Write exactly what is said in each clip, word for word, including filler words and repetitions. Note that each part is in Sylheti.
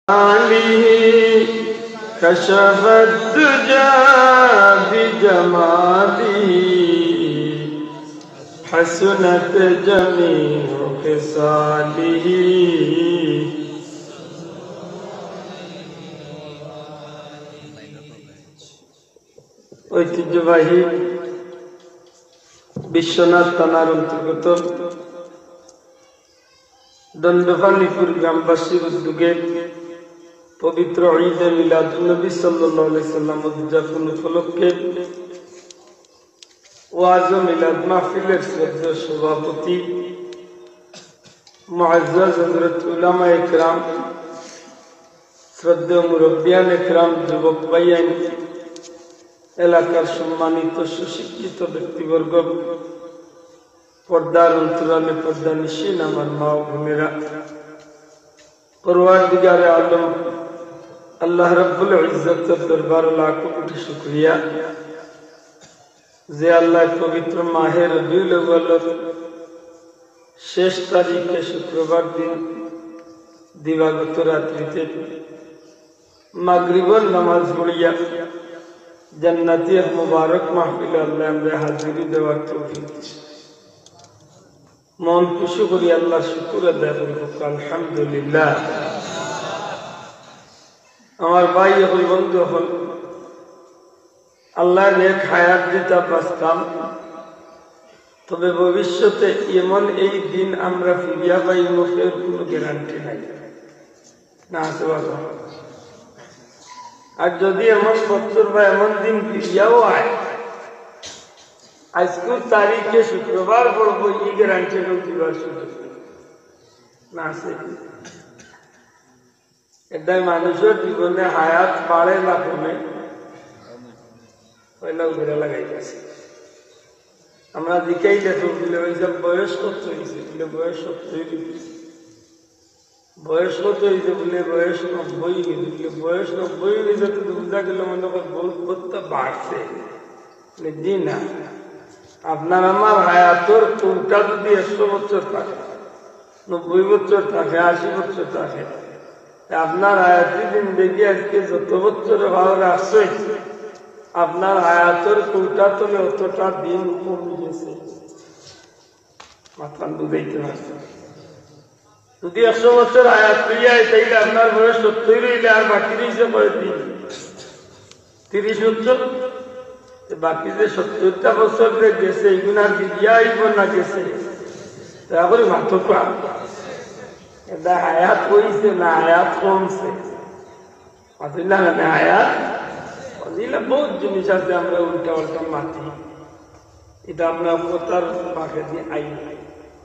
عليه كشف الدجى بجماله حسنت جميع خصاله। ঐতিহ্যবাহী বিশ্বনাথ থানার অন্তর্গত দণ্ডপাণিপুর গ্রামবাসীর উদ্যোগে পবিত্র ঈদে মিলাদুন্নবী সাল্লাল্লাহু আলাইহি সাল্লাম উদযাপন উপলক্ষে ওয়াজ ও মিলাদ মাহফিলের শ্রদ্ধেয় সভাপতি মুআজ্জাজ হযরত উলামায়ে কেরাম, শ্রদ্ধেয় মুরব্বিয়ানে কেরাম, যুবক ভাইয়াইন, এলাকার সম্মানিত সুশিক্ষিত ব্যক্তিবর্গ, পর্দার অন্তরালে পর্দানিশীন আমার মা ও বোনেরা, পরওয়ারদিগারে আলম আল্লাহ রাব্বুল ইজ্জতের দরবারে লাখো কোটি শুকরিয়া যে আল্লাহ পবিত্র মাহে রবিউল আউয়ালর শেষ তারিখে শুক্রবার দিন দিবাগত রাত্রিতে মাগরিবর নামাজ পড়িয়া জান্নাতি এক মুবারক মাহফিলে আল্লাহ আমরারে হাজিরি দেওয়ার তৌফিক দিছে। মন খুশি করি আল্লাহর শুকুর আদায় করি, আলহামদুলিল্লাহ। আমার ভাই অকল, বন্ধু অকল, আল্লাহ নেক হায়াত দিতা বাঁচতাম, তবে ভবিষ্যতে এমন এই দিন আমরা ফিরিয়া পাইমু, এর কোনো গ্যারান্টি নাই। না আছে বাবা? আর যদি এমন বছর বা এমন দিন ফিরিয়াও আয়, আজকের তারিখে শুক্রবার পড়বো, এই গ্যারান্টি কেউ দিবার সুযোগ নাই। না আছে? এটাই মানুষের জীবনে হায়াত বাড়ে না কমে, পয়লা উগরে লাগাই গেছে। আমরা জিকাইলে তো বলে, "ওই যে বয়স কত হয়েছে?" বলে, "বয়স সত্তর হয়েছে।" "বয়স কত হয়েছে?" বলে, "বয়স নব্বই হয়েছে।" বলে, "বয়স নব্বই হয়েছে তো বুঝা গেল মনে কর বহুত, বহুত তো বাড়ছে।" বলে, "জি না, আপনার আমার হায়াতর কোটা যদি একশো বছর থাকে, নব্বই বছর থাকে, আশি বছর থাকে, তে আপনার হায়াতি জিন্দেগি আজকে যত বছর ভালো রাখছে, আপনার হায়াতর কোটা তলে অতটা দিন কমে গেছে।" মাতখান বুঝাইতে পারছি? যদি একশো বছর হায়াত লইয়া, তাইলে আপনার বয়স সত্তর হইলে আর বাকি রইছে কয়দিন? তিরিশ বছর। তো বাকি যে সত্তরটা বছর যে গেছে, এগুলা ফিরিয়া আইব না গেছে? দয়া করে মাতো কোয়া। এটা হায়াত হইছে না হায়াত কমছে? মাতিলা না হায়াত। মাতিলা, বহুত জিনিস আছে আমরা উল্টা পাল্টা মাতি। এটা আপনার কথার বাঁকে দিয়ে আই।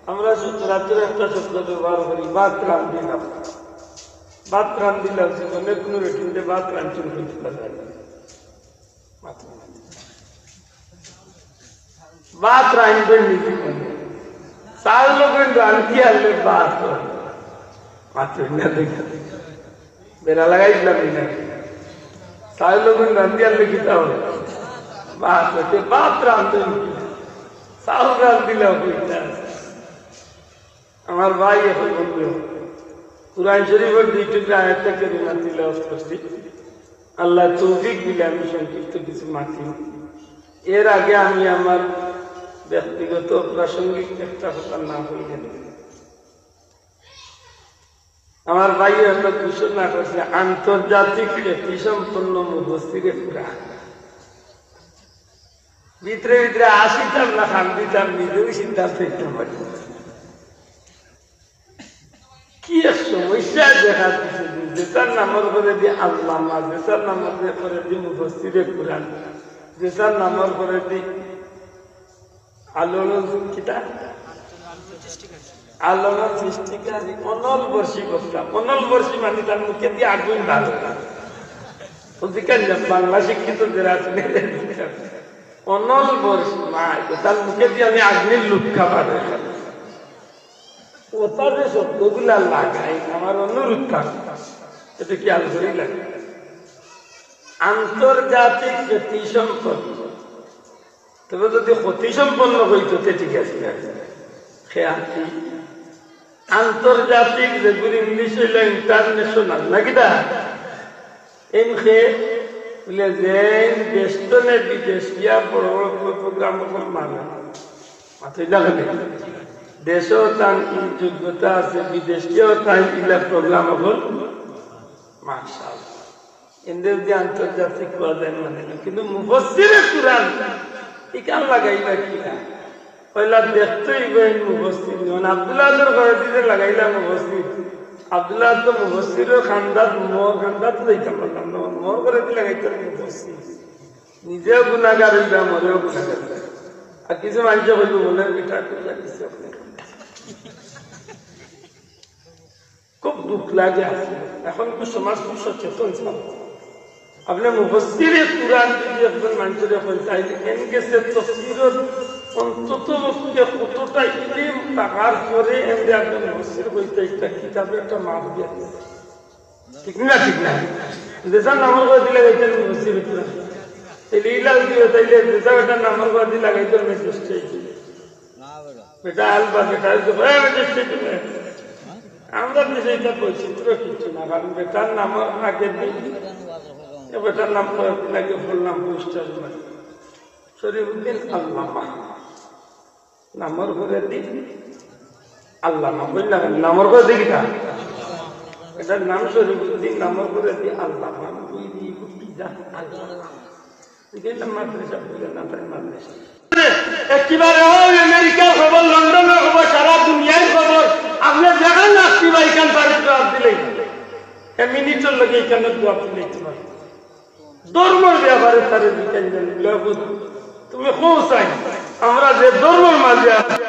আমরা সচরাচর একটা শব্দ ব্যবহার করি, "ভাত রান্ধিলাম।" ভাত রান্ধিলাম, জীবনে কোনো বেটিন্তে ভাত রান্ধছইন কইতে পারে না। ভাত রান্ধছইন নি জীবনে? চাউল অখন রান্ধি আনলে ভাত অয়। মাতইন না দেখি। বেড়া লাগাই দিলাম এই নাকি? চাউল অখন রান্ধি আনলে কিতা অয়? ভাত অয়। তে ভাত রান্ধছইন নি? চাউল রান্ধিলাম কইতা। আমার ভাই অকল, বন্ধু অকল, কোরআন শরীফর দুই টুকরা আয়াতে কারিমা তিলাওয়াত করছি। আল্লাহ তৌফিক দিলে আমি সংক্ষিপ্ত কিছু মাতি। এর আগে আমি আমার ব্যক্তিগত প্রাসঙ্গিক একটা কথা না বললে নয়। আমার ভাই একটা ঘোষণা করছে, আন্তর্জাতিক খ্যাতিসম্পন্ন মুফাসসিরে কুরআন। ভিতরে ভিতরে হাসিতাম না কান্দিতাম, নিজেও সিদ্ধান্ত নিতাম পারি না। কি এক সমস্যা দেখা দিছে, যেটার নামর পরে দি আল্লামা, যেটার নামর পরে দি মুফাসসিরে কুরআন, যেটার নামর পরে দি আলোড়ন কিতা? আলোড়ন সৃষ্টিকারী অনল বর্ষী বক্তা। অনল বর্ষী মানে তার মুখে দি আগুন বার অয়। অধিকার বাংলা শিক্ষিত যারা আছে, অনল বর্ষী মানে তার মুখে দি আমি আগুনের লুৎখা বার অয়। ওটা যে শব্দগুলা লাগাই, আমার অনুরোধ থাকবে, এটা খেয়াল করি লাগে। আন্তর্জাতিক খ্যাতিসম্পন্ন, তবে যদি খ্যাতিসম্পন্ন হইতো, তে ঠিক আছে। খ্যাতি, আন্তর্জাতিক, যেগুলি ইংলিশ অইলো ইন্টারন্যাশনাল, নাকি দা? এনকে বুলে যে দেশ তো নে বিদেশ গিয়া বড় বড় প্রোগ্রাম অকল মারে। মাতইন না কেনে? দেশও তান ই যোগ্যতা আছে, বিদেশ গিয়াও তান ইলা প্রোগ্রাম অকল। মাশাআল্লাহ। এনদের যে আন্তর্জাতিক কওয়া যায় মানে না, কিন্তু মুফাসসিরে কুরআন ইখান লাগাইলা কিলা? পয়লা দেখতে অইবো এই মুফাসসির। যেমন আব্দুল আহাদর ঘরেদি যে লাগাইলা মুফাসসির, আব্দুল আহাদ তো মুফাসসিরর খান্দাত, মোর খান্দাত তো যাইতাম পারলাম না, মোর ঘরেদি লাগাইতা মুফাসসির। নিজেও গুনাগার অইবা, মোরেও গুনাগার। আর কিছু মানষে কইবো, "বলে বেটা, তুই জানিস আপনি।" খুব দুঃখ লাগে আসলে। এখন তো সমাজ খুব সচেতন সব। আপনে মুফাসসিরে কুরআন যদি একজন মানষরে কইন, তাইলে এন গেছে তফসিরর অন্তত পক্ষে কতটা ইলিম থাকার পরে এনরে আপনে মুফাসসির কইতা, একটা কিতাবে একটা মাপ দিয়া দিছে। ঠিক না, ঠিক না? যেটার নামর কয় দিলে গেছে মুফাসসিরে কুরআন। তাইলে ইলা যদি তাইলে যেটা একটা নামর কয় দিলে লাগাইতে হবে, চেষ্টা অইছে। বেটা আলবা, বেটা আলবা, এ, বেটা, সেই তো বেটা। আমরা দেশে এটা বৈচিত্র্য কিছু না, কারণ বেটার নামর আগে দি, এ বেটার নাম করার লাগে ফুল নাম পোস্টার মানে। শরীফুদ্দিন আল্লামা। নামর পরে দি আল্লামা। বুঝলা? নামর পরে দি কিতা? এটার নাম শরীফুদ্দিন, নামর পরে দি আল্লামা। ওই দি কি যা আল্লামা। এখানে মাদ্রাসা বুঝে না, তাই মাদ্রাসা। একেবারে ওই আমেরিকার খবর, লন্ডনের খবর, সারা দুনিয়ার খবর। আপনে যেখান আসতে বা এখান তারিখ জবাব দিলেই, এক মিনিটর লগে এখানে জবাব দিলেই তোমার ধর্মর ব্যাপারে তারে জিজ্ঞাসা করলে, "বুঝ, তুমি কোন সাইড? আমরা যে ধর্মর মাঝে আছি।"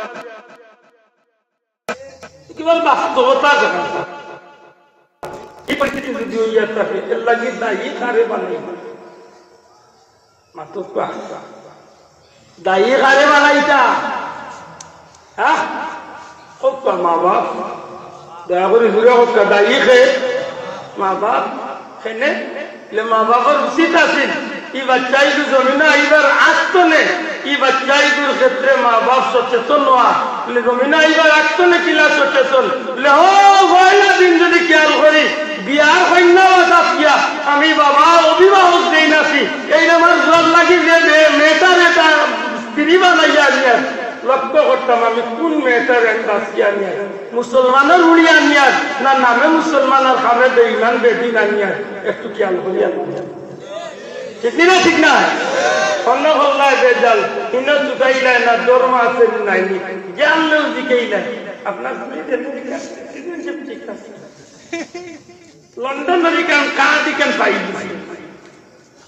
কিবা বাস্তবতা দেখা যায়। এই পরিস্থিতি যদি হইয়া থাকে, এর লাগি দায়ী কারে বানাইতা? মাতুক্কা। দায়ী কারে বানাইতা? হ্যাঁ? কউক্কা মা বাপ। দয়া করি জুরে কউক্কা, দায়ী কে? মা বাপ। কেনে? লে মা বাপর উচিত আছিল, ই বাচ্চাইগু জমিনো আইবার আগ তনে, ই বাচ্চাইগুর ক্ষেত্রে মা বাপ সচেতন অওয়া। লে জমিনো আইবার আগ তনে কিলা সচেতন? লে হো, পয়লা দিন যদি খেয়াল করি, বিয়ার কইন্যা বাসাত গিয়া, আমি বাবা অভিভাবক যেইন আছি, এইন আমার জোর লাগি যে মে-, মেয়েটারে তা স্ত্রী বানাইয়া আনিয়ার, লক্ষ্য করতাম আমি কোন মেয়েটারে আমি বাছিয়া আনিয়ার। মুসলমানর উড়ি আনিয়ার, না নামে মুসলমান আর কামে বেঈমান বেদিন আনিয়ার, একটু খেয়াল করিয়া আনিয়ার। ঠিক নি না, ঠিক না? অন্য হল্লায় বেজাল, ইনো তুকাইলায় না, ধর্ম আছে নি নাই নি, জ্ঞান নেও জিকাইলায়। আপনার ছেলে আমেরিকা citizenship ঠিক আছে। লন্ডন আমেরিকান কার্ড ইখান পাই গেছি।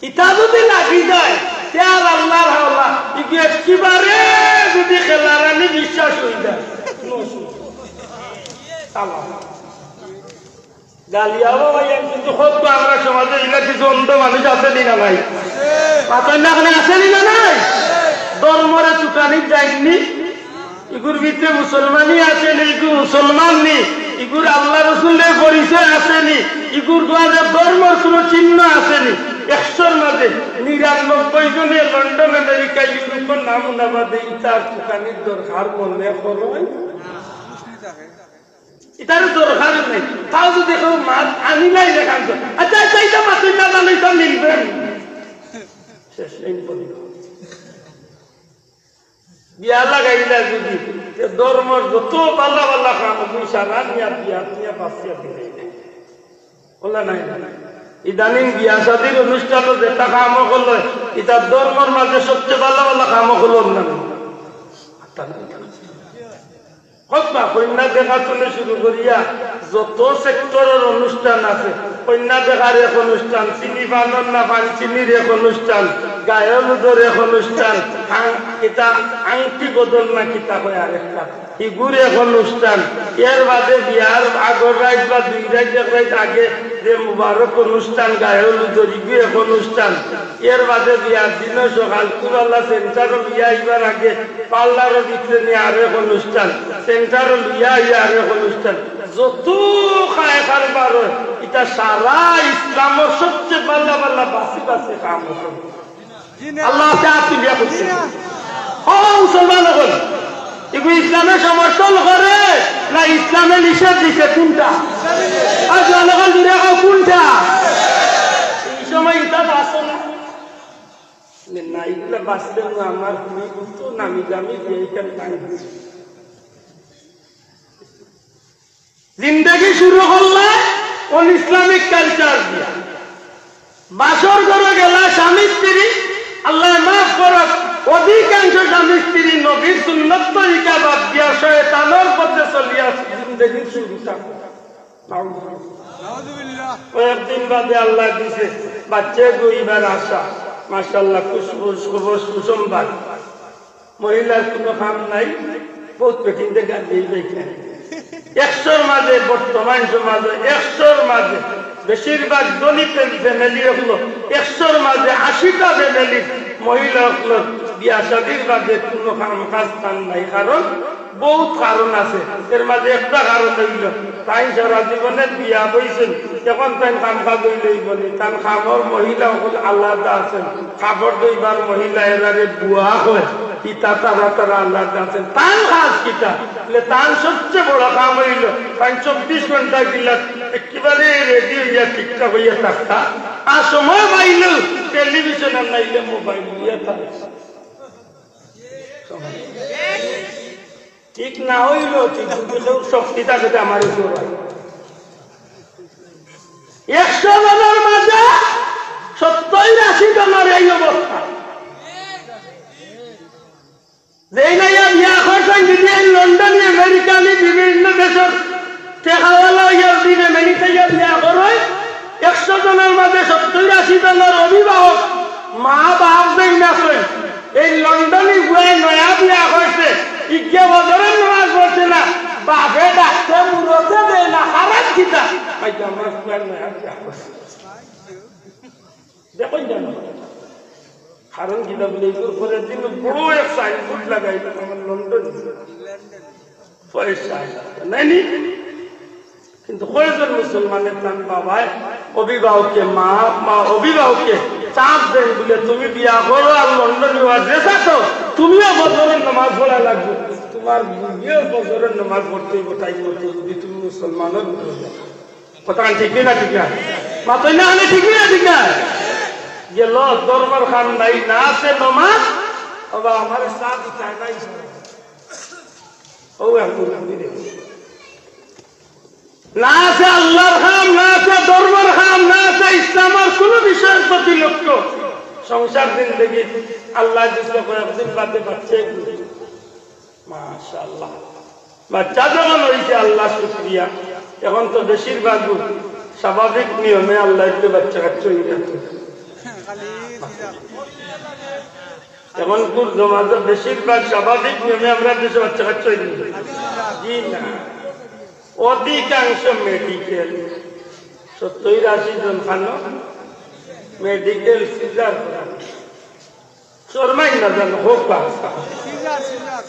ইটা যদি লাগি যায়, তে আর আল্লাহর হাওলা, ইগু একেবারে যদি খেলার আনি বিশ্বাস হই যায়। চালা। গালিয়াও ভাই, কিন্তু কত আমরা সমাজে ইলা কিছু অন্ধ মানুষ আছে নি না নাই? মাতইন না কেনে, আছে নি না নাই? ধর্মরে তুকানি যাইন নি, ইগুর ভিতরে মুসলমানি আছে নি, ইগু মুসলমান নি, ইগুর আল্লাহ রসুলের পরিচয় আছে নি, ইগুর দুয়ারে ধর্মর কোনো চিহ্ন আছে নি। একশোর মাঝে নিরানব্বই জনে লন্ডন, আমেরিকা, ইউরোপর নাম উনা বাদে ইতার তুকানির দরকার মনে করইন? ইতার দরকার নাই। তাও যদি কেউ মাত আনিলাই দেখান তো, আচ্ছা, আচ্ছা, ইটা মাতইন না, জানো, ইটা মিলবে। শেষ, এই পর্যন্ত। বিয়া লাগাইলা যদি, তে ধর্মর যত বালা বালা কাম, ওই সারা নিয়া বিয়া নিয়া বাঁচিয়া দিলে। বলা নাই না? ইদানিং বিয়া শাদির অনুষ্ঠানো যেটা কাম অকল অয়, ইটা ধর্মর মাঝে সবচেয়ে বালা বালা কাম অকল অর না? কত না, কন্যা দেখা তনে শুরু করিয়া যত সেক্টরর অনুষ্ঠান আছে, কন্যা দেখার এক অনুষ্ঠান, চিনি পানর না পান চিনির এক অনুষ্ঠান, গায়ে হলুদর এক অনুষ্ঠান, আং-, কিতা আংটি বদল না কিতা কয় আরেকটা, ইগুর এক অনুষ্ঠান। এর বাদে বিয়ার আগর রাইত বা দুই রাইত, এক রাইত আগে যে মুবারক অনুষ্ঠান, গায়ে হলুদর, ইগু এক অনুষ্ঠান। এর বাদে বিয়ার দিনও সকাল কুবালা সেন্টারও লইয়া আইবার আগে পার্লারও ভিতরে নিয়া আরেক অনুষ্ঠান, সেন্টারও লইয়া আইয়া আরেক অনুষ্ঠান। যত খায় কারবার অয়, ইটা সারা ইসলামর সবচেয়ে বালা বালা বাসি বাসি কাম অকল। আল্লাহ হাতে হাত তুলিয়া কইছে। ও মুসলমান অকল, ইগু ইসলামে সমর্থন করে। না ইসলামে নিষেধ দিছে কোনটা? আর জনগণ দূরে হোক কোনটা? এই সময় ইটা বাঁচো না। না, ইগুলা বাঁচলে না আমার তুমি তো নামি দামি বিয়ে এখানে টাঙ্গি। জিন্দেগি শুরু করলে অন ইসলামিক কালচার দিয়া। বাসর ঘরো গেলা স্বামী স্ত্রী, আল্লায় মাফ করুক, অধিকাংশ স্বামী স্ত্রী নবীর সুন্নত তরিকা বাদ দিয়া শয়তানর পথে চলিয়া জিন্দেগির শুরুটা। নাউজুবিল্লাহ। কয়েকদিন বাদে আল্লায় দিছে, বাচ্চা দুইবার আসা, মাশাআল্লাহ, খুশ, খুশ, খুশ, সুসংবাদ। মহিলার কুনু কাম নাই, বউত কঠিন দেখা দিই দেখেন। একশোর মাঝে, বর্তমান সমাজে একশোর মাঝে বেশিরভাগ ধনী ফ্যাম-, ফ্যামিলি অকল, একশোর মাঝে আশিটা ফ্যামিলি মহিলা অকল বিয়া শাদির বাদে কুনু কাম কাজ তান নাই, কারণ বউত কারণ আছে। এর মাঝে একটা কারণ অইলো, তাইন সারা জীবনে বিয়া বইছইন, এখন তাইন কাম কাজ অইলে অইবো নি, তান কামর মহিলা অকল আলাদা আছইন, কাপড় ধইবার মহিলা এরারে বুয়া কয়, ইতা তারা তারা আলাদা আছইন। তান কাজ কিতা? বলে, তান সবচেয়ে বড় কাম অইলো, তাইন চব্বিশ ঘন্টা গিলা একেবারে রেডি অইয়া ঠিকঠাক অইয়া থাকতা, আর সময় পাইলেউ টেলিভিশন আর নাইলে মোবাইল নিয়া থাকে। ঠিক না অইলো ঠিক, যদি কেউর শক্তি থাকে তে আমার উপর অয়। একশো জনর মাঝে সত্তইর আশি জনর এই অবস্থা। যেইন আইয়া বিয়া করছইন, যদি এই লন্ডনি, আমেরিকানি, বিভিন্ন দেশর টেকাওয়ালা অইয়া যদি ফ্যামিলিত আইয়া বিয়া করইন, একশো জনর মাঝে সত্তইর আশি জনর অভিভাবক, মা বাপ যেইন আছইন, এই লন্ডনি বুয়ায় নয়া বিয়া করছে, ইগিয়ে ফজরর নামাজ পড়ছে না, বাপে ডাকছে মুরতে দেয় না, কারণ কিতা? ভাই, আমার বুয়ায় নয়া বিয়া করছে। দেখইন জানো? কারণ কিতা বলে, এগুর পরের দিন বড় এক সাইনবোর্ড লাগাইল, আমার লন্ডন পয়সা নাই নি? কিন্তু কয়জন মুসলমানে তান বাবায়, অভিভাবকে, মা, মা অভিভাবকে চাপ দেন বলে, "তুমি বিয়া করো আর লন্ডন বিবাহ যে থাকো, তুমিও ফজরর নামাজ পড়া লাগবে, তোমার বুড়িও ফজরর নামাজ পড়তে হইব, টাইম মতো, যদি তুমি মুসলমানর কথা ঠিক না, ঠিক না? মাতইন না, ঠিক না, ঠিক না?" গেল, ধর্মর কাম নাই, না আছে নমাজ, বাবা আমার সাথ দিতে নাই। ও এখন আমি দেখি। না আছে আল্লাহর কাম, না আছে ধর্মর কাম, না আছে ইসলামর কোনো বিষয়ের প্রতি লক্ষ্য। সংসার জিন্দেগি আল্লাহ দিছে কয়েকদিন বাদে বাচ্চা। মাশাআল্লাহ। বাচ্চা যখন অইছে, আল্লাহ শুকরিয়া। এখন তো বেশিরভাগ স্বাভাবিক নিয়মে আল্লাহ একটু বাচ্চা কাচ্চা অই যাইতো। এখন কুর জমাতে বেশিরভাগ স্বাভাবিক নিয়মে আমরা দেশে বাচ্চা কাচ্চা অই যাইতো। জি না। অধিকাংশ মেডিকেল, সত্তইর আশি জন খানো মেডিকেল সিজার করা। শরমাইন না জানো, হোক বা।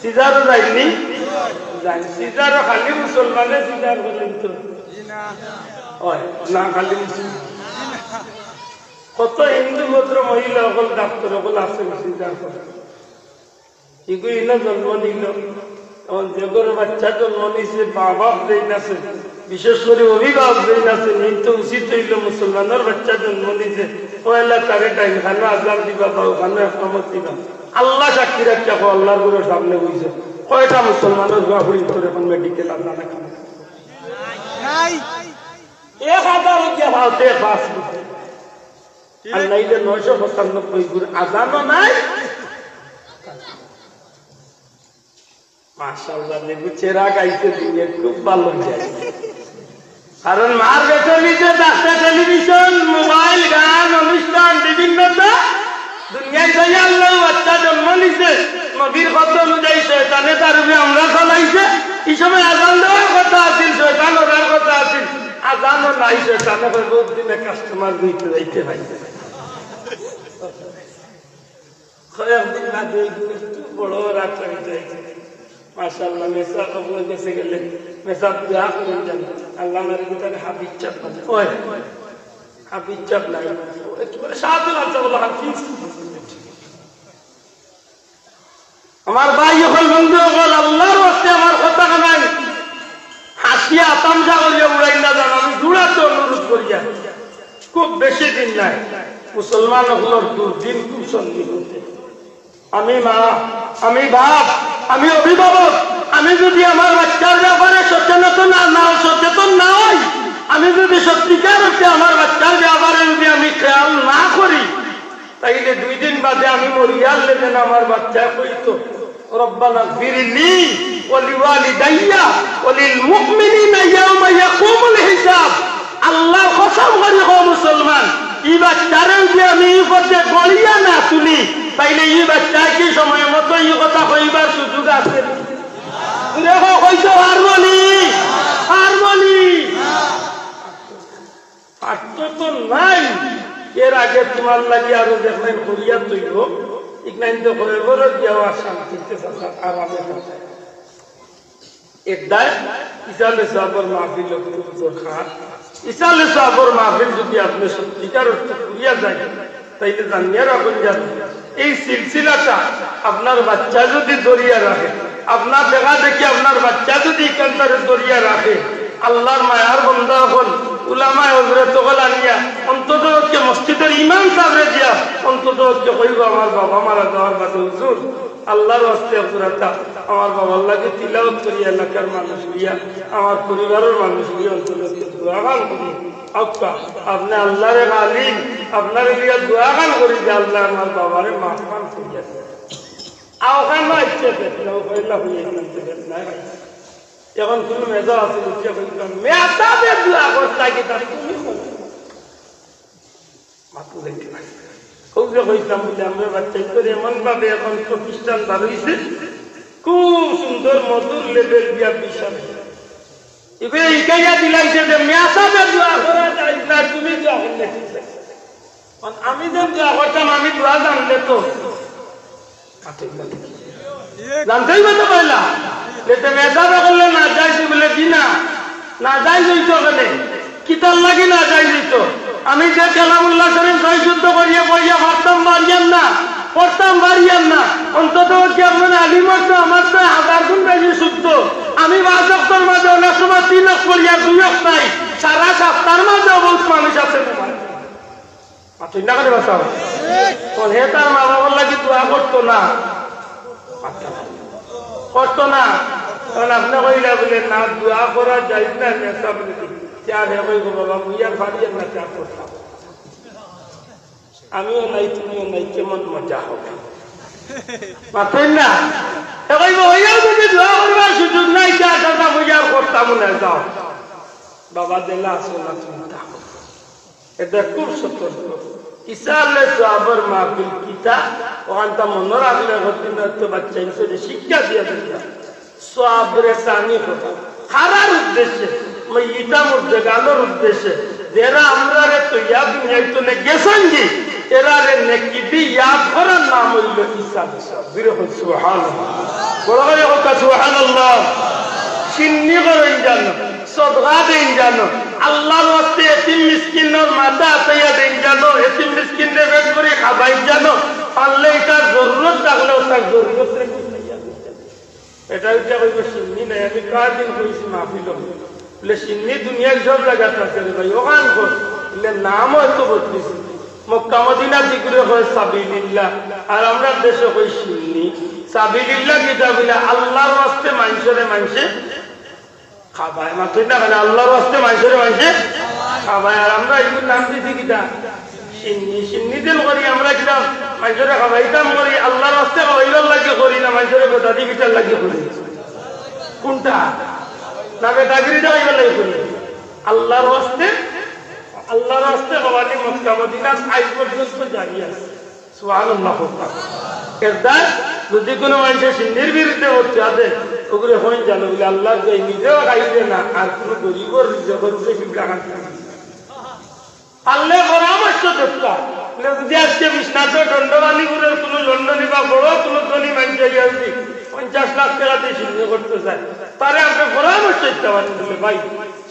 সিজারও যাইনি? যাইনি। সিজারও খালি মুসলমানে সিজার করেন তো। অয়, না খালি মুসলমান। কত হিন্দু ভদ্র মহিলা অকল ডাক্তার অকল আছে সিজার করে। ইগু ইনো জন্ম নিল। এখন যে ঘরো বাচ্চা জন্ম নিছে, মা বাপ যেইন আছে, বিশেষ করি অভিভাবক যেইন আছে, এইন তো উচিত অইল মুসলমানর বাচ্চা জন্ম নিছে, পয়লা তারে ডাইন খানো আজান দিবা, বাউ খানো একামত দিবা। আল্লাহ সাক্ষী রাখিয়া কও, আল্লাহর ঘরর সামনে বইছে। কয়টা মুসলমানর ঘরর ভিতরে এখন মেডিকেল আজান একামত? নাই। এক হাজার রুপিয়া পাওতে পাঁচ রুপিয়া। আর নাইলে নয়শো পঁচানব্বই গুণ আজানও নাই। মাশাআল্লাহ, লেবু চেরা গাইছে দিয়ে খুব ভালো যায়। কারণ মার পেটর ভিতরে থাকতে টেলিভিশন, মোবাইল, গান, অনুষ্ঠান, বিভিন্নতা। দুনিয়াত যাইয়া আল্লাহ বাচ্চা জন্ম নিছে, নবীর কথা অনুযায়ী শয়তানে তার উপরে হামলা চালাইছে। এই সময় আজান দেওয়ার কথা আছিল, শয়তান ওরার কথা আছিল, আজানও নাই। শয়তানে কয়, "বহুত দিনে কাস্টমার দিতে যাইতে পাইছে।" কয়েকদিন বাদে একটু বড় রাগ করে যাইছে। মাশাআল্লাহ, মেসাব আপনার কাছে গেলে, মেসাব দোয়া করেন যেন। আল্লাহ আমার ভিতরে হাফিজ চাপ মানে। ওই, হাফিজ চাপ নাই। একটু করে সাহায্য লাগছে বলে হাফিজ। আমার ভাই অকল, বন্ধু অকল, আল্লাহর ওয়াস্তে আমার কথা নাই। ইয়া তামশা করিয়া উড়াইন না যান, আমি জুড়াতে অনুরোধ করিয়া। খুব বেশি দিন নাই, মুসলমান অকলর দুর্দিন খুব সন্নিকটে। আমি মা, আমি বাপ, আমি অভিভাবক, আমি যদি আমার বাচ্চার ব্যাপারে সচেতন না, না, সচেতন না হই, আমি যদি সত্যিকার অর্থে আমার বাচ্চার ব্যাপারে যদি আমি খেয়াল না করি, তাইলে দুই দিন বাদে আমি মরিয়ার লেগে আমার বাচ্চায় কইতো, "রব্বানা গফিরলি ওয়া লিওয়ালিদাইয়া ওয়া লিল মুমিনিনা ইয়াওমা ইয়াকুমুল হিসাব।" আল্লাহর কসম করি কও মুসলমান, ই বাচ্চারে যদি আমি ই পথে গড়িয়া না তুলি, তাইলে ই বাচ্চায় কি সময় মতো ই কথা কইবার সুযোগ আছে? দেখো, কইতে পারবো নি? পারবো নি? পারতো তো নাই। এর আগে তোমার লাগি আরো দেখলেন করিয়া তৈব, ইকনাইন তো করে বড় দিয়াও আর শান্তিতে থাকা, আরামে থাকা। এক দায় ইসালে সাবর মাহফিল খুব দরকার। ইসালে সাবর মাহফিল যদি আপনি সত্যিকার অর্থে করিয়া যায়, তাইলে জানিয়া রাখুন যান, এই সিলসিলাটা আপনার বাচ্চা যদি ধরিয়া রাখে, আপনার দেখা দেখি আপনার বাচ্চা যদি ইকান্তরে ধরিয়া রাখে, আল্লাহর মায়ার বন্দা অকল, উলামায়ে হযরত অকল আনিয়া অন্তত পক্ষে মসজিদর ইমাম সাবরে দিয়া অন্তত পক্ষে কইব, "আমার বাবা মারা যাওয়ার বাদে হুজুর, আল্লাহর ওয়াস্তে হুজুর, আমার বাবার লাগি তিলাওয়াত করি এলাকার মানুষ লইয়া, আমার পরিবারর মানুষ লইয়া অন্তত পক্ষে দোয়া খান করি।" আচ্ছা, আপনি আল্লাহর এক আলিম, আপনারে লইয়া দোয়া খান করি যে আল্লাহ আমার বাবারে মাফ খান করিয়া দেন। আওখানো আইছে দেখলাম, পয়লা হইয়া গেলাম, দেখলাম, নাই ভাই। এখন কোনো মেজাব আছে, বুঝিয়া বললাম, "মেজাবে দোয়া করতা কিতা তুমি করো?" মাথা দেখে না। খুব যে কইতাম বলে, আমরা বাচ্চা করে এমন ভাবে এখন প্রতিষ্ঠান বার হইছে, খুব সুন্দর মধুর লেভেল দিয়া বিশাল। এগুলো ইকাইয়া দিলাইছে যে মেজাবে দোয়া করা যায় না, তুমি দোয়া করলে ঠিক আছে। কারণ আমি যেন দোয়া করতাম, আমি দোয়া জানলে তো। জানতেই মতো পয়লা। যেতে মেজাবে করলে না যায়, সে বলে, "জি না, না যায়।" হইতো কেনে? কিতার লাগি না যায় হইতো? আমি যে কালামুল্লাহ শরীফ ছয় শুদ্ধ করিয়া পড়িয়া পারতাম পারিয়াম না, পড়তাম পারিয়াম না, অন্তত কি আপনার আলিমর তো আমার তো হাজার গুণ বেশি শুদ্ধ। আমি পাঁচ ওয়াক্তর মাঝে অনেক সময় তিন ওয়াক্ত পড়িয়া দুই ওয়াক্ত নাই, সারা সপ্তাহের মাঝেও বহুত মানুষ আছে তোমার। আর তুই না করে বাঁচাও। তখন হে তার মা বাবার লাগি দোয়া করতো না, করতো না। তখন আপনি কইলা বলে, "না, দোয়া করা যায় না, মেজাব।" আর হে কইব, "বাবা, মুই আর পারি না, চা করতাম।" আমিও নাই, তুমিও নাই, কেমন মজা হবে? মাতইন না? এ কইব, "ওইও যদি দোয়া করবার সুযোগ নাই, যা দাদা, মুই আর করতাম না, যাও।" বাবা দিলা আসো না, তুমি থাকো। এটা খুব সতর্ক। ইসালে সওয়াবর মাহফিল কিতা, ওখানটা মনে রাখলে হদিন হয়তো বাচ্চা হিসেবে শিক্ষা দিয়া দিতা। সওয়াবরে সানি কথা। কারার উদ্দেশ্যে, মইয়িতা মুর্দেগানর উদ্দেশ্যে, যেরা আমরারে তৈয়া দুনিয়াইত নে গেছইন গি, এরারে নেকি দি ইয়াদ করার নাম অইলো ইসালে সওয়াব। জুরে কইন সুবহানাল্লাহ। বড় করি কউক্কা সুবহানাল্লাহ। শিন্নি করইন জানো, সদকা দেইন জানো, আল্লাহর ওয়াস্তে এতিম মিসকিনর মাথা আতাইয়া দেইন জানো, এতিম মিসকিনরে পেট ভরি খাবাইন জানো, পারলে ইটার জরুরত থাকলেও তার জরুরতরে মিটাইয়া দেইন জানো। এটা উঠে কইব শিন্নি নাই, আমি কার দিন কইছি মাহফিল। বলে, "শিন্নি দুনিয়ার সব জাগাত আছে রে ভাই, ওখান কর।" বলে, "নাম হয়তো বদলিছে, মক্কা মদিনা দিগুরে কয় সাবিলিল্লাহ, আর আমরা দেশে কই শিন্নি।" সাবিলিল্লাহ কিতা বলে? আল্লাহর ওয়াস্তে মানষরে মানষে খাবায়, মাতইন না কেনে? আল্লাহর ওয়াস্তে মানষরে মানষে খাবায়। আর আমরা এগুর নাম দিছি কিতা? শিন্নি। শিন্নি দিন করি আমরা কিতা? মানষরে খাবাইতাম করি, আল্লাহর ওয়াস্তে খাবাইবার লাগি করি না, মানষরে বেটা দি বিচার লাগি করি? কোনটা? না বেটাগিরি দেখাইবার লাগি করি? আল্লাহর ওয়াস্তে, আল্লাহর ওয়াস্তে খাবানি মক্কা মদিনাত আইজ পর্যন্ত জারি আছে। সুবহানাল্লাহ। এর দ্বারা যদি কোনো মানষে শিন্নির বিরুদ্ধে উঠতে আছে, ওগুলো হইন জানো বলে আল্লাহর দোয়াই নিজেও খাইবে না, আর কোনো গরিবর রিজিকর উপরে কিবলা খান খাইবে না। আল্লাহ পরামর্শ দরকার। বলে যদি আজকে বিশ্বনাথ দণ্ডবাণীপুরের কোনো লন্ডনী বা বড় কোনো ধনী মানষে গিয়া যদি পঞ্চাশ লাখ টাকা দিয়ে শিন্নি করতে চায়, তারে আপনি পরামর্শ দিতে পারেন, বলে, "ভাই,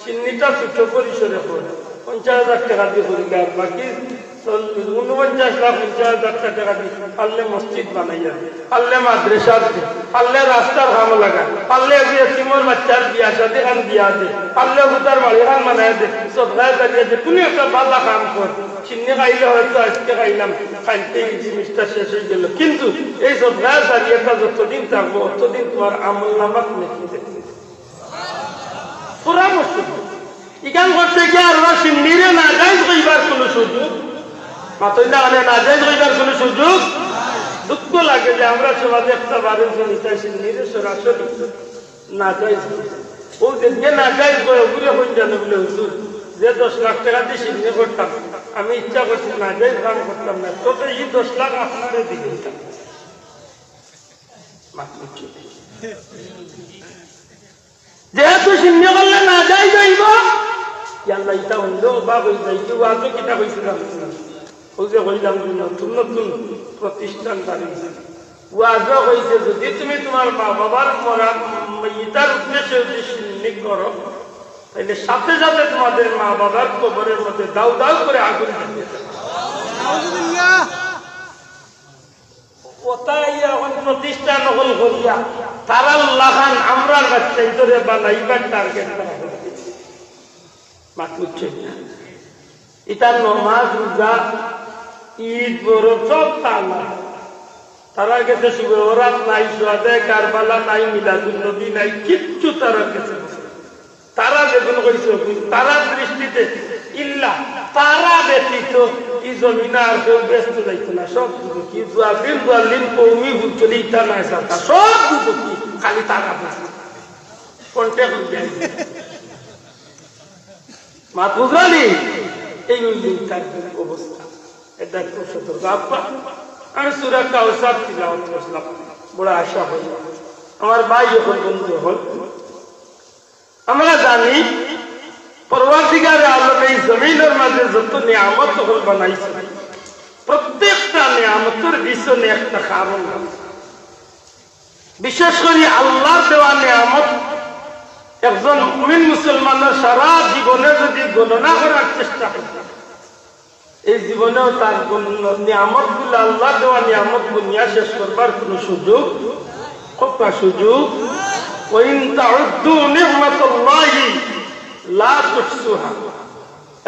শিন্নিটা ছোট পরিসরে করে পঞ্চাশ হাজার টাকা দিয়ে করি, আর বাকি ঊনপঞ্চাশ লাখ, পঞ্চাশ হাজার টেকা দি পারলে মসজিদ বানাইয়া দে, পারলে মাদ্রাসা দে, পারলে রাস্তার কাম লাগা, পারলে আজি এতিমর বাচ্চার বিয়া শাদি খান দিয়া দে, পারলে হুতার বাড়ি খান বানাইয়া দে, সদকায়ে জারিয়া দে, কুনু একটা ভালা কাম কর। শিন্নি খাইলে হয়তো আইজকে খাইলাম, খাইতে এই জিনিসটা শেষ অইগেলো, কিন্তু এই সদকায়ে জারিয়াটা যতদিন থাকবো, অতদিন তুমার আমল নামাত নেকি দেখতে। পুরা মসজিদ। ইখান করতে গিয়া আর ওরা শিন্নিরে নাজাইজ কইবার কুনু সুযোগ। মাতইন না, মানে নাজাইজ কইবার কুনু সুযোগ। দুঃখ লাগে যে আমরা সমাজে একটা বারো জন ইতা শিন্নিরে সরাসরি নাজাইজ কই। ও যেদিকে নাজাইজ কয়, ওগুলো হইন জানে বলে, "হুজুর, যে দশ লাখ টেকা দি শিন্নি করতাম, আমি ইচ্ছা করছি নাজাইজ কাম করতাম না, তবে এই দশ লাখ আপনারে দিলাম।" মাতইন না। যেহেতু শিন্নি করলে নাজাইজ অইবো, ইয়া আল্লাহ, ইতা অন্ধ অবাক অই যাই, কি ওয়াজও কিতা কইছিলাম? ওই যে কইলাম যে নতুন নতুন প্রতিষ্ঠান দাঁড়িয়েছে, ওয়াজও কইছে, যদি তুমি তুমার মা বাবার মরা, ইতার উদ্দেশ্যে যদি শিন্নি করো, তাইলে সাথে সাথে তোমাদের মা বাবার কবরের মধ্যে দাউ দাউ করে আগুন জ্বলবে। নাউজুবিল্লাহ। ওটা ইয়া অখন প্রতিষ্ঠান অকল করিয়া তারার লাখান আমরার বাচ্চাইন্তরে বানাইবার টার্গেট করা হইছে। মাত বুঝছইন না? ইতার নমাজ, রোজা, ঈদ, মহরম সব তালা। তারার গেছে শবে বরাত নাই, শুহাদায়ে কারবালা নাই, মিলাদুন নবী নাই, কিচ্ছু তারার গেছে নাই। তারা যেগুন কইছে, তারার দৃষ্টিতে ইল্লা তারা ব্যতীত ই জমিনো আর কেউ বেহেস্তো যাইতো না। সব দুজখি, জুয়াবিন, জালিম, কওমি, বুঝছইন, ইতা নায় সাতা, সব দুজখি, খালি তারা বেহেস্তো। কোনটা কোন যায়? মাত বুঝছইন নি? এই অইলো ইতার অবস্থা। এটা খুব সতর্ক। আব্বা, আমি সূরা কাউসার তিলাওয়াত করছিলাম, বড় আশা অইল। আমার ভাই অকল, বন্ধু অকল, আমরা জানি পরওয়ারদিগারে আলমে এই জমিনর মাঝে যত নিয়ামত অকল বানাইছে, প্রত্যেকটা নিয়ামতর পিছনে একটা কারণ আছে। বিশেষ করি আল্লাহর দেওয়া নিয়ামত, একজন মুমিন মুসলমানর সারা জীবনে যদি গণনা করার চেষ্টা করে, এই জীবনেও তার গুণ, নিয়ামতগুলা, আল্লাহর দেওয়া নিয়ামত গুনিয়া শেষ করবার কোনো সুযোগ, কততা সুযোগ। ওয়া ইন তাউদ্দু নি'মাতাল্লাহি লা তুহসুহা।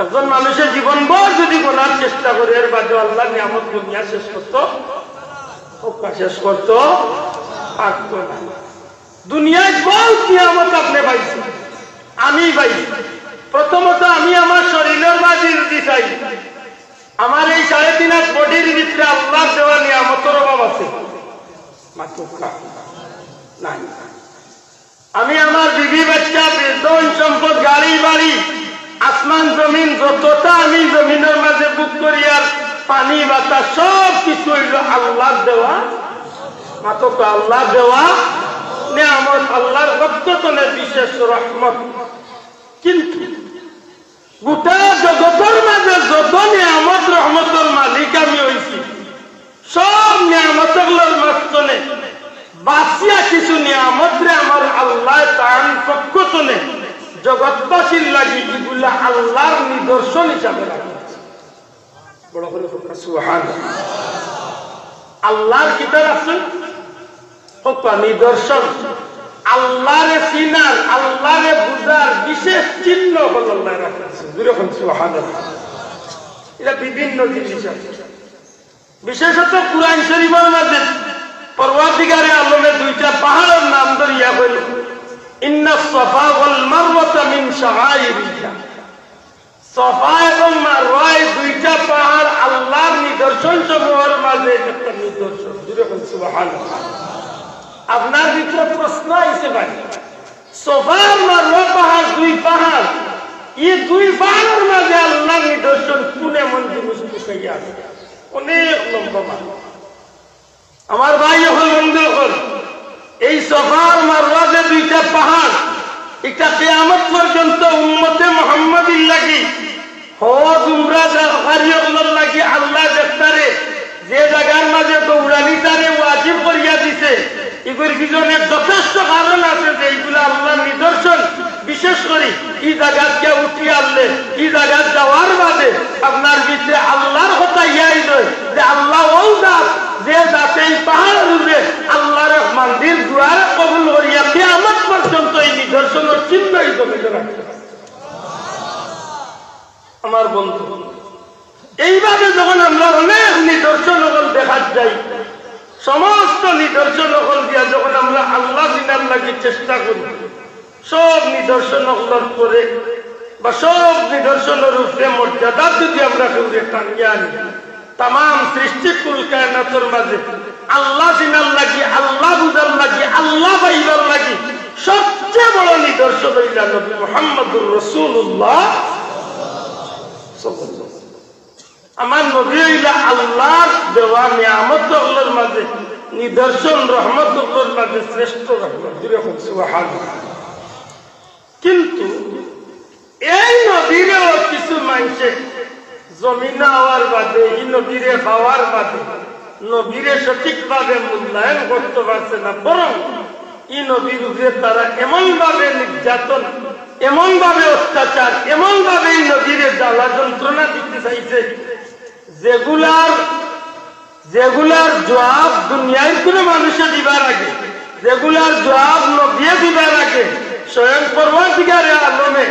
একজন মানুষে জীবনভর যদি গণার চেষ্টা করে, এর বাদেও আল্লাহর নিয়ামত গুনিয়া শেষ করতো, কততা শেষ করতো পারতো না। দুনিয়াত বউত নিয়ামত আপনে পাইছইন, আমি পাইছি। প্রথমত আমি আমার শরীলর মাঝে যদি চাই, আমার এই সাড়ে তিন হাত বডির ভিতরে আল্লাহর দেওয়া নিয়ামতর অভাব আছে? মাতুক্কা নাই। আমি আমার বিবি বাচ্চা, ধন সম্পদ, গাড়ি বাড়ি, আসমান জমিন যততা আমি জমিনর মাঝে ভোগ করি, আর পানি বাতাস সব কিছু অইলো আল্লাহর দেওয়া। মাতুক্কা, আল্লাহর দেওয়া নিয়ামত, আল্লাহর পক্ষ তনে বিশেষ রহমত। কিন্তু গোটা জগতর মাঝে যত নিয়ামত রহমতর মালিক আমি অইছি, সব নিয়ামতগুলার মাঝখানে বাছিয়া কিছু নিয়ামতরে আমার আল্লায় তান পক্ষ তনে জগৎবাসীর লাগি ইগুলা আল্লাহর নিদর্শন হিসাবে রাখছে। বড় করি কউক্কা সুবহানাল্লাহ। আল্লাহর কিতা আছে? কউক্কা নিদর্শন। আল্লাহরে চিনার, আল্লাহরে বুঝার বিশেষ চিহ্ন অকল আল্লায় রাখছে। জোরে কউক্কা সুবহানাল্লাহ। ইটা বিভিন্ন জিনিস আছে। বিশেষত কুরআন শরীফর মাঝে পরওয়ারদিগারে আলমে দুইটা পাহাড়র নাম ধরিয়া কইল, "ইন্নাস সাফা ওয়াল মারওয়াতা মিন শাআইরিল্লাহ।" সাফা এবং মারওয়া এই দুইটা পাহাড় আল্লাহর নিদর্শন সমূহর মাঝে একটা নিদর্শন। জোরে কউক্কা সুবহানাল্লাহ। আপনার ভিতরে প্রশ্ন আইছে পারে, সাফা আর মারওয়া পাহাড়, দুই পাহাড়, ই দুই পাহাড়র মাঝে আল্লাহর নিদর্শন কোন এমন জিনিস লুকাইয়া আছে? অনেক লম্বা মামলা। আমার ভাই অকল, বন্ধু অকল, এই সাফা আর মারওয়া যে দুইটা পাহাড়, ইটা কিয়ামত পর্যন্ত উম্মতে মুহাম্মাদির লাগি, হজ উমরা যাকারি অকলর লাগি আল্লায় দেখতারে, যে জাগার মাঝে দৌড়ানি তারে ওয়াজিব করিয়া দিছে, ইগুর পিছনে যথেষ্ট কারণ আছে যে ইগুলা আল্লাহর নিদর্শন। বিশেষ করি ই জাগাত গিয়া উঠি আনলে, ই জাগাত যাওয়ার বাদে আপনার ভিতরে আল্লাহর কত আমার বন্ধু, এইভাবে যখন আমরা অনেক নিদর্শন অকল দেখাত যাই, সমস্ত নিদর্শন অকল দিয়া যখন আমরা আল্লাহ চিনার লাগি চেষ্টা করি, সব নিদর্শন অকলর পরে বা সব নিদর্শনর উপরে মর্যাদা যদি আমরা কেউরে টানিয়া আনি, তামাম সৃষ্টি কুল কায়নাতর মাঝে আল্লাহ চিনার লাগি, আল্লাহ বুঝার লাগি, আল্লাহ পাইবার লাগি সবচেয়ে বড় নিদর্শন অইলা নবী মুহাম্মদুর রাসূলুল্লাহ সাল্লাল্লাহু আলাইহি ওয়াসাল্লাম। আমার নবী অইলা আল্লাহর দেওয়া নিয়ামত অকলর মাঝে নিদর্শন, রহমত অকলর মাঝে শ্রেষ্ঠ রহমত। জোরে কউক্কা সুবহানাল্লাহ। কিন্তু এই নবীরেও কিছু মানষে জমিনো আওয়ার বাদে, ই নবীরে পাওয়ার বাদে, নবীরে সঠিকভাবে মূল্যায়ন করতে পারছে না, বরং ই নবীর উপরে তারা এমনভাবে নির্যাতন, এমনভাবে অত্যাচার, এমনভাবে ই নবীরে জ্বালা যন্ত্রণা দিতে চাইছে, যেগুলার যেগুলার জবাব দুনিয়ার কোনো মানুষে দিবার আগে, যেগুলার জবাব নবীয়ে দিবার আগে, স্বয়ং পরওয়ারদিগারে আলমে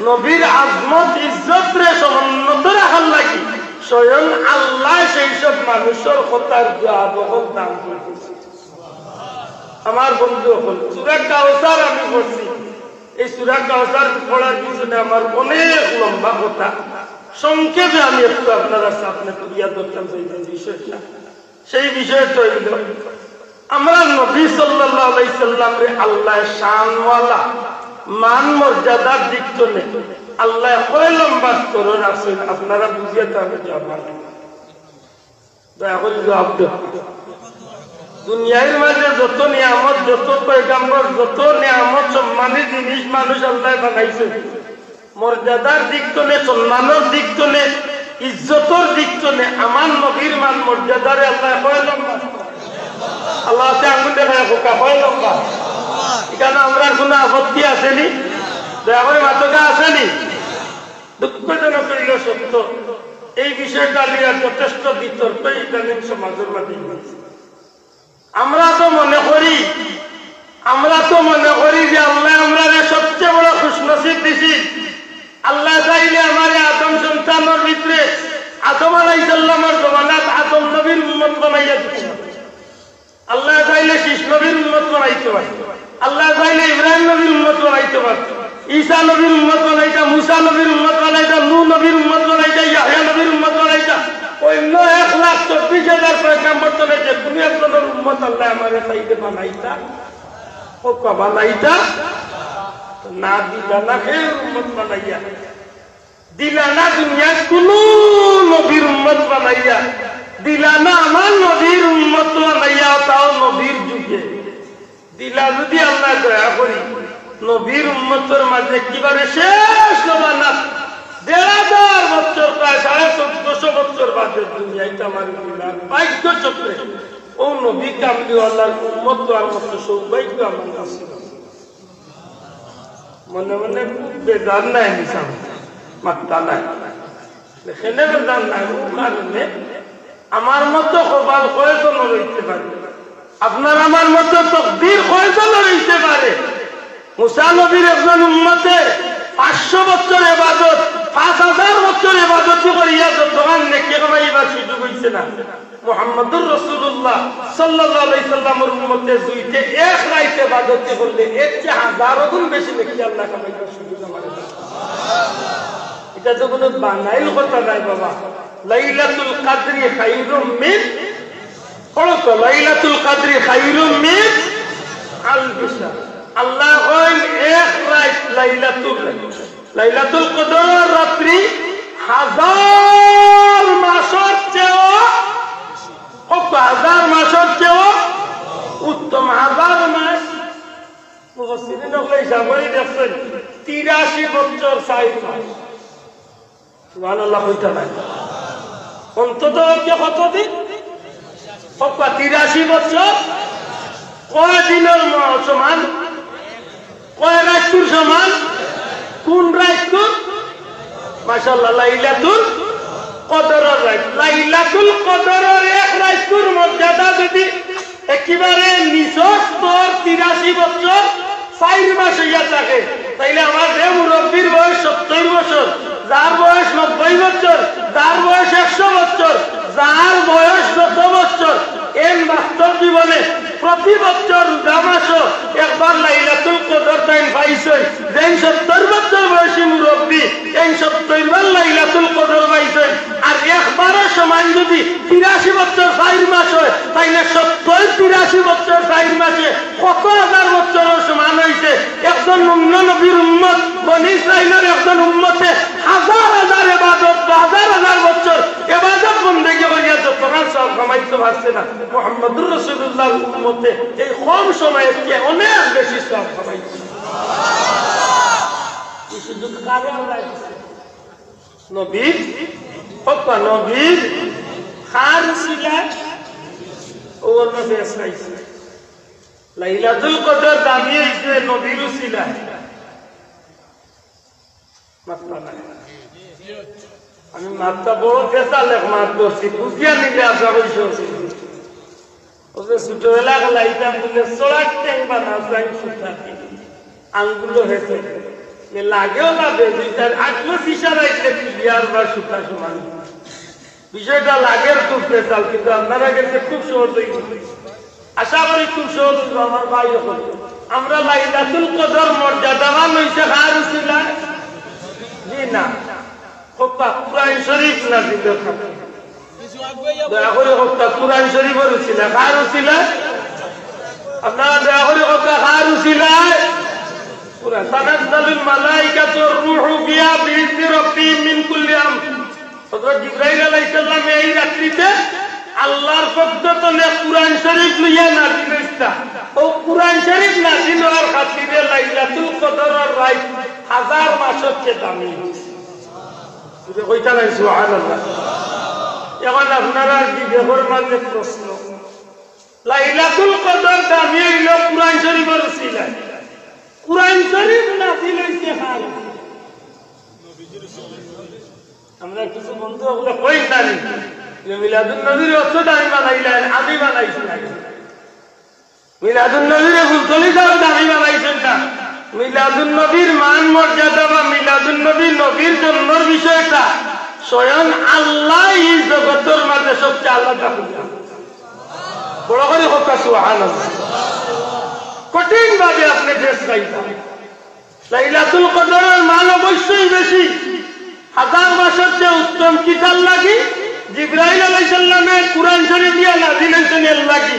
নবীর আজমত ইজ্জতরে সমুন্নত রাখার লাগি স্বয়ং আল্লাহ সেই সব মানুষর কথার জবাব অকল দান করে দিছে। আমার বন্ধু অকল, সূরা কাউসার আমি পড়ছি। এই সূরা কাউসার পড়ার পিছনে আমার অনেক লম্বা কথা, সংক্ষেপে আমি একটু আপনারার সামনে তুলিয়া ধরতাম চাইতাম বিষয়টা। সেই বিষয়টা অইল, আমরা নবী সাল্লাল্লাহু আলাইহি সাল্লামরে আল্লাহ শানওয়ালা, মান মর্যাদার দিক তনে আল্লাহ কয় লম্বা স্তরে রাখছইন, আপনারা বুঝিয়া তো আমি জবাব দেন। দয়া করি জবাব দেন। দুনিয়ার মাঝে যত নিয়ামত, যত পয়গাম্বর, যত নিয়ামত, সম্মানী জিনিস মানুষ আল্লাহ বানাইছে, মর্যাদার দিক তনে, সম্মানর দিক তনে, ইজ্জতর দিক তনে আমার নবীর মান মর্যাদারে আল্লাহ কয় লম্বা? আল্লাহ আছে আঙ্গুল দেখাইয়া কউক্কা, কয় লম্বা? এখানে আমরার কোনো আপত্তি আছে নি? দয়া করি মাতউক্কা, আছে নি? দুঃখজনক অইল সত্য, এই বিষয়টা লইয়া যথেষ্ট বিতর্ক ইদানীং সমাজর মাঝে হইছে। আমরা তো মনে করি, আমরা তো মনে করি যে আল্লাহ আমরারে সবচেয়ে বড় খুশনসিব দিছি। আল্লাহ চাইলে আমারে আদম সন্তানর ভিতরে আদম আলাইহিস সালামর জমানাত আদম নবীর উম্মত বানাইয়া দিতে পারে। আল্লাহ চাইলে শীষ নবীর উম্মত বানাইতে পারে। আল্লাহ চাইলে ইব্রাহিম নবীর উম্মত বানাইতে পারে। ঈসা নবীর উম্মত বানাইতা, মুসা নবীর উম্মত বানাইতা, নূহ নবীর উম্মত বানাইতা, ইয়াহইয়া নবীর উম্মত বানাইতা, অন্য এক লাখ চব্বিশ হাজার পয়গাম্বর তনে যে কোনো একজনর উম্মত আল্লাহ আমারে চাইলে বানাইতা, ও বানাইতা, না দিলা না হে উম্মত বানাইয়া, দিলা না দুনিয়ার কোনো নবীর উম্মত বানাইয়া, দিলা না আমার নবীর উম্মত বানাইয়া, তাও নবীর যুগে। দিলা যদি আল্লাহ দয়া করি, নবীর উম্মতর মাঝে একেবারে শেষ জমানাত দেড় হাজার বছর, প্রায় সাড়ে চোদ্দশো বছর বাদে দুনিয়াত আমার দিলা। ভাগ্য চক্রে ও নবী কামলিওয়ালার উম্মত অওয়ার মতো সৌভাগ্য আমার আছে। মনে মনে খুব বেজার নাই, মিছা মাত্তা নাই। এখানে বেজার নাই, ও কারণে আমার মতো কপাল কয়জনর অইতে পারে, আপনার আমার মতো তকদির কয়জনর অইতে পারে। মুসা নবীর একজন উম্মতে পাঁচশো বছর ইবাদত, পাঁচ হাজার বছর ইবাদতি করিয়া যতখান নেকি কামাইবার সুযোগ অইছে না, মুহাম্মাদুর রাসূলুল্লাহ সাল্লাল্লাহু আলাইহি সাল্লামর উম্মতে দুইটা এক রাইত ইবাদতি করলে এর চেয়ে হাজারো গুণ বেশি নেকি আল্লাহ কামাইবার সুযোগ আমারে দেন। ইটা তো কোনো বানাইল কথা নায় বাবা। লাইলাতুল কাদরি খায়রুম মিন, পড়ো তো, লাইলাতুল কাদরি খায়রুম মিন আলফি শাহর। আল্লাহ কইন এক রাইত লাইলাতুল, লাইলাতুল কদরর রাত্রি হাজার মাসর চেয়েও, কত হাজার মাসর চেয়েও উত্তম। হাজার মাস, মুফাসসিরিন অকলে হিসাব করি দেখছইন, তিরাশি বছর চাইর মাস। সুবহানাল্লাহ কইতা নায়। অন্তত পক্ষে কত দিন? কত, তিরাশি বছর। কয় দিনর ম-, সমান? কয় রাইতকুর সমান? কোন রাইতকুর? মাশাআল্লাহ, লাইলাতুল কদরর রাইত। লাইলাতুল কদরর এক রাইতকুর মর্যাদা যদি একেবারে নিচর স্তর তিরাশি বছর চাইর মাস অইয়া থাকে, তাইলে আমার যে মুরব্বির বয়স সত্তইর বছর, যার বয়স নব্বই বছর, যার বয়স একশো বছর, যার বয়স যত বছর, এন বাস্তব জীবনে প্রতি বছর রোজা মাসো একবার লাইলাতুল কদর তাইন পাইছইন। যেইন সত্তর বছর বয়সী মুরব্বী, এইন সত্তর বার লাইলাতুল কদর পাইছইন। আর একবারর সমান যদি তিরাশি বছর চাইর মাস অয়, তাইলে সত্তর তিরাশি বছর চাইর মাসে কত হাজার বছরর সমান অইছে। একজন নূহ নবীর উম্মত, বনি ইসরাইলর একজন উম্মতে হাজার হাজার ইবাদত, হাজার হাজার বছর ইবাদত বন্দেগি করিয়া যতখান সওয়াব কামাইতো পারছে না, মুহাম্মদুর রাসূলুল্লাহর উম্মতে এই কম সময়ে অনেক বেশি সওয়াব কামাইছে। এই সুযোগ কারে আল্লায় দিছে? নবীর, হক্কা নবীর, কার উসিলায়? ও নবী আসাইছে। লাইলাতুল কদর দামি অইছে নবীর উসিলায়। মাতলা না। আমি মাতটা বড় ফেসাল এক মাত ধরছি, বুঝিয়া নিলে আশা করি সহজ অইবো। ও যে ছোটবেলা গেলাইতাম বুলে চড়ার ঠ্যাং বানা যায় সুতা দিয়া। আঙ্গুলো হেসে। এ লাগেও না বে, দুইটার আটলো ইশারা ইসলে ক্লিয়ার বা সুতা সমান। বিষয়টা লাগের খুব ফেসাল, কিন্তু আপনারা গেছে খুব সহজ অইবো। আশা করি খুব সহজ অইবো আমার ভাই অকল। আমরা লাইলাতুল কদর মর্যাদাবান অইছে কার উসিলায়? জি না। হক্কা কুরআন শরীফ নাজিলর খাতিরে। দয়া করি হক্কা কুরআন শরীফর উসিলায়। কার উসিলায়? আপনারা দয়া করি হক্কা কার উসিলায়? কুরআন। তানাজ্জালুল মালাইকাতু ওয়ার রূহু ফিহা বিইজনি রাব্বিহিম মিন কুল্লি আমর। হযরত জিবরাইল আলাইহিস সালামে এই রাত্রিতে আল্লাহর পক্ষ তনে কুরআন শরীফ লইয়া নাজিল অইতা। অউ কুরআন শরীফ নাজিল অওয়ার খাতিরে লাইলাতুল কদরর রাইত হাজার মাসর চেয়ে দামি। জুরে কইতা নায় সুবহানাল্লাহ। এখন আপনারার বিবেকর মাঝে প্রশ্ন, লাইলাতুল কদর দামি অইলো কুরআন শরীফর উসিলায়। কুরআন শরীফ নাজিল অইছে কার? আমরা কিছু বন্ধু অকলে কই জানি যে মিলাদুন নবীরে অত দামি বানাইলা, আমি বানাইছি না। মিলাদুন নবীরে ফুলতলি ছাহেব দামি বানাইছইন না। মিলাদুন নবীর মান মর্যাদা বা মিলাদুন নবী, নবীর জন্মর বিষয়টা স্বয়ং আল্লায় ই জগতর মাঝে সবচেয়ে আলাদা করিয়া। বড় করি কউক্কা সুবহানাল্লাহ। কঠিন ভাবে আপনে ঠেস খাইবা। লাইলাতুল কদরর মান অবশ্যই বেশি। হাজার মাসর চেয়ে উত্তম। কিতার লাগি? জিবরাইল আলাইহিস সালামে কুরআন শরীফ দিয়া নাজিল অইছইন এর লাগি।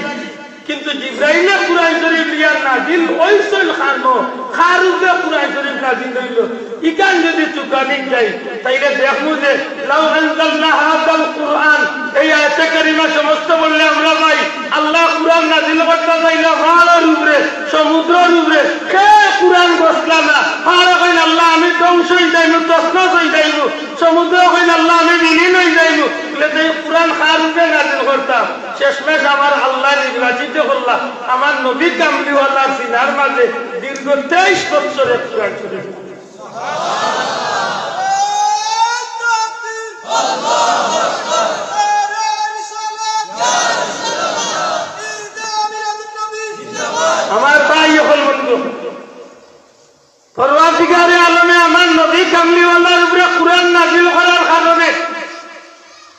কিন্তু জিবরাইলে কুরআন শরীফ দিয়া নাজিল অইছইন কানো, কার উপরে কুরআন শরীফ নাজিল অইলো, ইখান যদি চুকানিত যাই, তাইলে দেখমু যে লাউ আনজালনা হাযাল কুরআন, এই আয়াতে কারিমা সমস্ত পড়লে আমরা পাই, আল্লায় কুরআন নাজিল করতা চাইলা পাহাড়র উপরে, সমুদ্রর উপরে, কে কুরআন গছলা না? পাহাড়ে কইন, "আল্লাহ, আমি ধ্বংস অই যাইমু, তছনছ অই যাইমু।" সমুদ্রে কইন, "আল্লাহ, আমি বিলীন অই যাইমু।" বলে, "তে কুরআন কার উপরে নাজিল করতাম?" শেষমেশ আমার আল্লায় নির্বাচিত করলা, আমার নবী কামলিওয়ালার সিনার মাঝে দীর্ঘ তেইশ বছরে কুরআন শরীফ। আমার ভাই অকল, বন্ধু, পরওয়ারদিগারে আলমে আমার নবী কামলিওয়ালার উপরে কুরআন নাজিল করার কারণে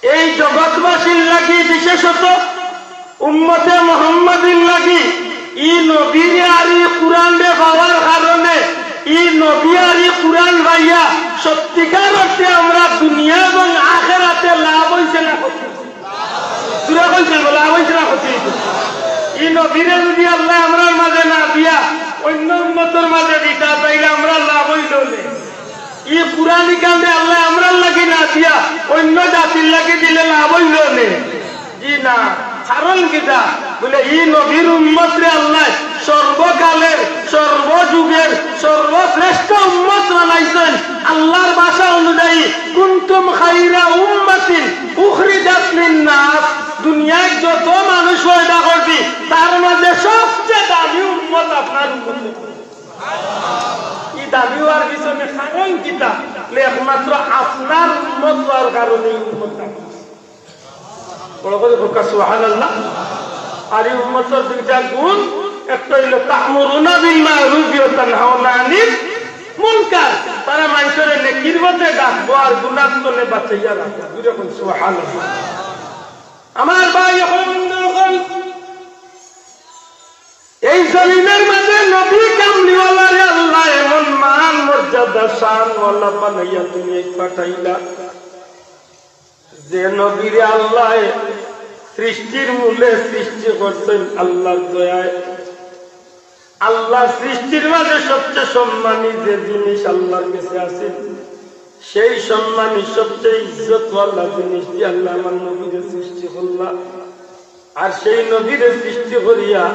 এই জগৎবাসীর লাগি, বিশেষত উম্মতে মুহাম্মাদীর লাগি, ই নবীরে আর ই কুরআনরে পাওয়ার কারণে, ই নবী আর ই কুরআন পাইয়া সত্যিকার অর্থে আমরা দুনিয়া এবং আখেরাতে লাভ অইছে না ক্ষতি? জুরে কইন, লাভ অইছে না ক্ষতি অইছে? ই নবীরে যদি আল্লায় আমরার মাঝে না দিয়া অইন্য উম্মতর মাঝে দিতা, তাইলে আমরার লাভ অইলো নে। ই কুরআন ইখানরে আল্লায় আমরার লাগি না দিয়া অইন্য জাতির লাগি দিলে লাভ অইলো নে? জি না। কারণ কিতা? বলে, ই নবীর উম্মতরে আল্লায় সর্বকালের, সর্বযুগের সর্বশ্রেষ্ঠ উম্মত বানাইছইন। আল্লাহর ভাষা অনুযায়ী, "কুনতুম খায়রা উম্মাতিন উখরিজাত লিন-নাস।" দুনিয়ার যত মানুষ পয়দা করছি, তার মাঝে সবচেয়ে দামি উম্মত আপনার উম্মত। ই দামি অওয়ার পিছনে কারণ কিতা? বলে, একমাত্র আপনার উম্মত অওয়ার কারণে ই উম্মত দামি। বড় করি কউক্কা সুবহানাল্লাহ। আর ই উম্মতর দুইটা গুণ, একটা অইলো তা'মুরুনা বিল মা'রুফি ওয়া তানহাউনা আনিল মুনকার, তারা মানষরে নেকির পথে ডাকবো আর গুনার তনে বাঁচাইয়া রাখবো। জুরে কইন সুবহানাল্লাহ। আমার ভাই অকল, বন্ধু অকল, এই জমিনর মাঝে নবী কামলিওয়ালারে আল্লায় এমন মান মর্যাদা শানওয়ালা বানাইয়া দুনিয়াত পাঠাইলা, যে নবীরে আল্লায় সৃষ্টির মূলে সৃষ্টি করছইন আল্লাহর দয়ায়। আল্লাহ সৃষ্টির মাঝে সবচেয়ে সম্মানী যে জিনিস আল্লাহর কাছে আছে, সেই সম্মানী সবচেয়ে ইজ্জতওয়ালা জিনিস দিয়া আল্লায় আমার নবীরে সৃষ্টি করলা। আর সেই নবীরে সৃষ্টি করিয়া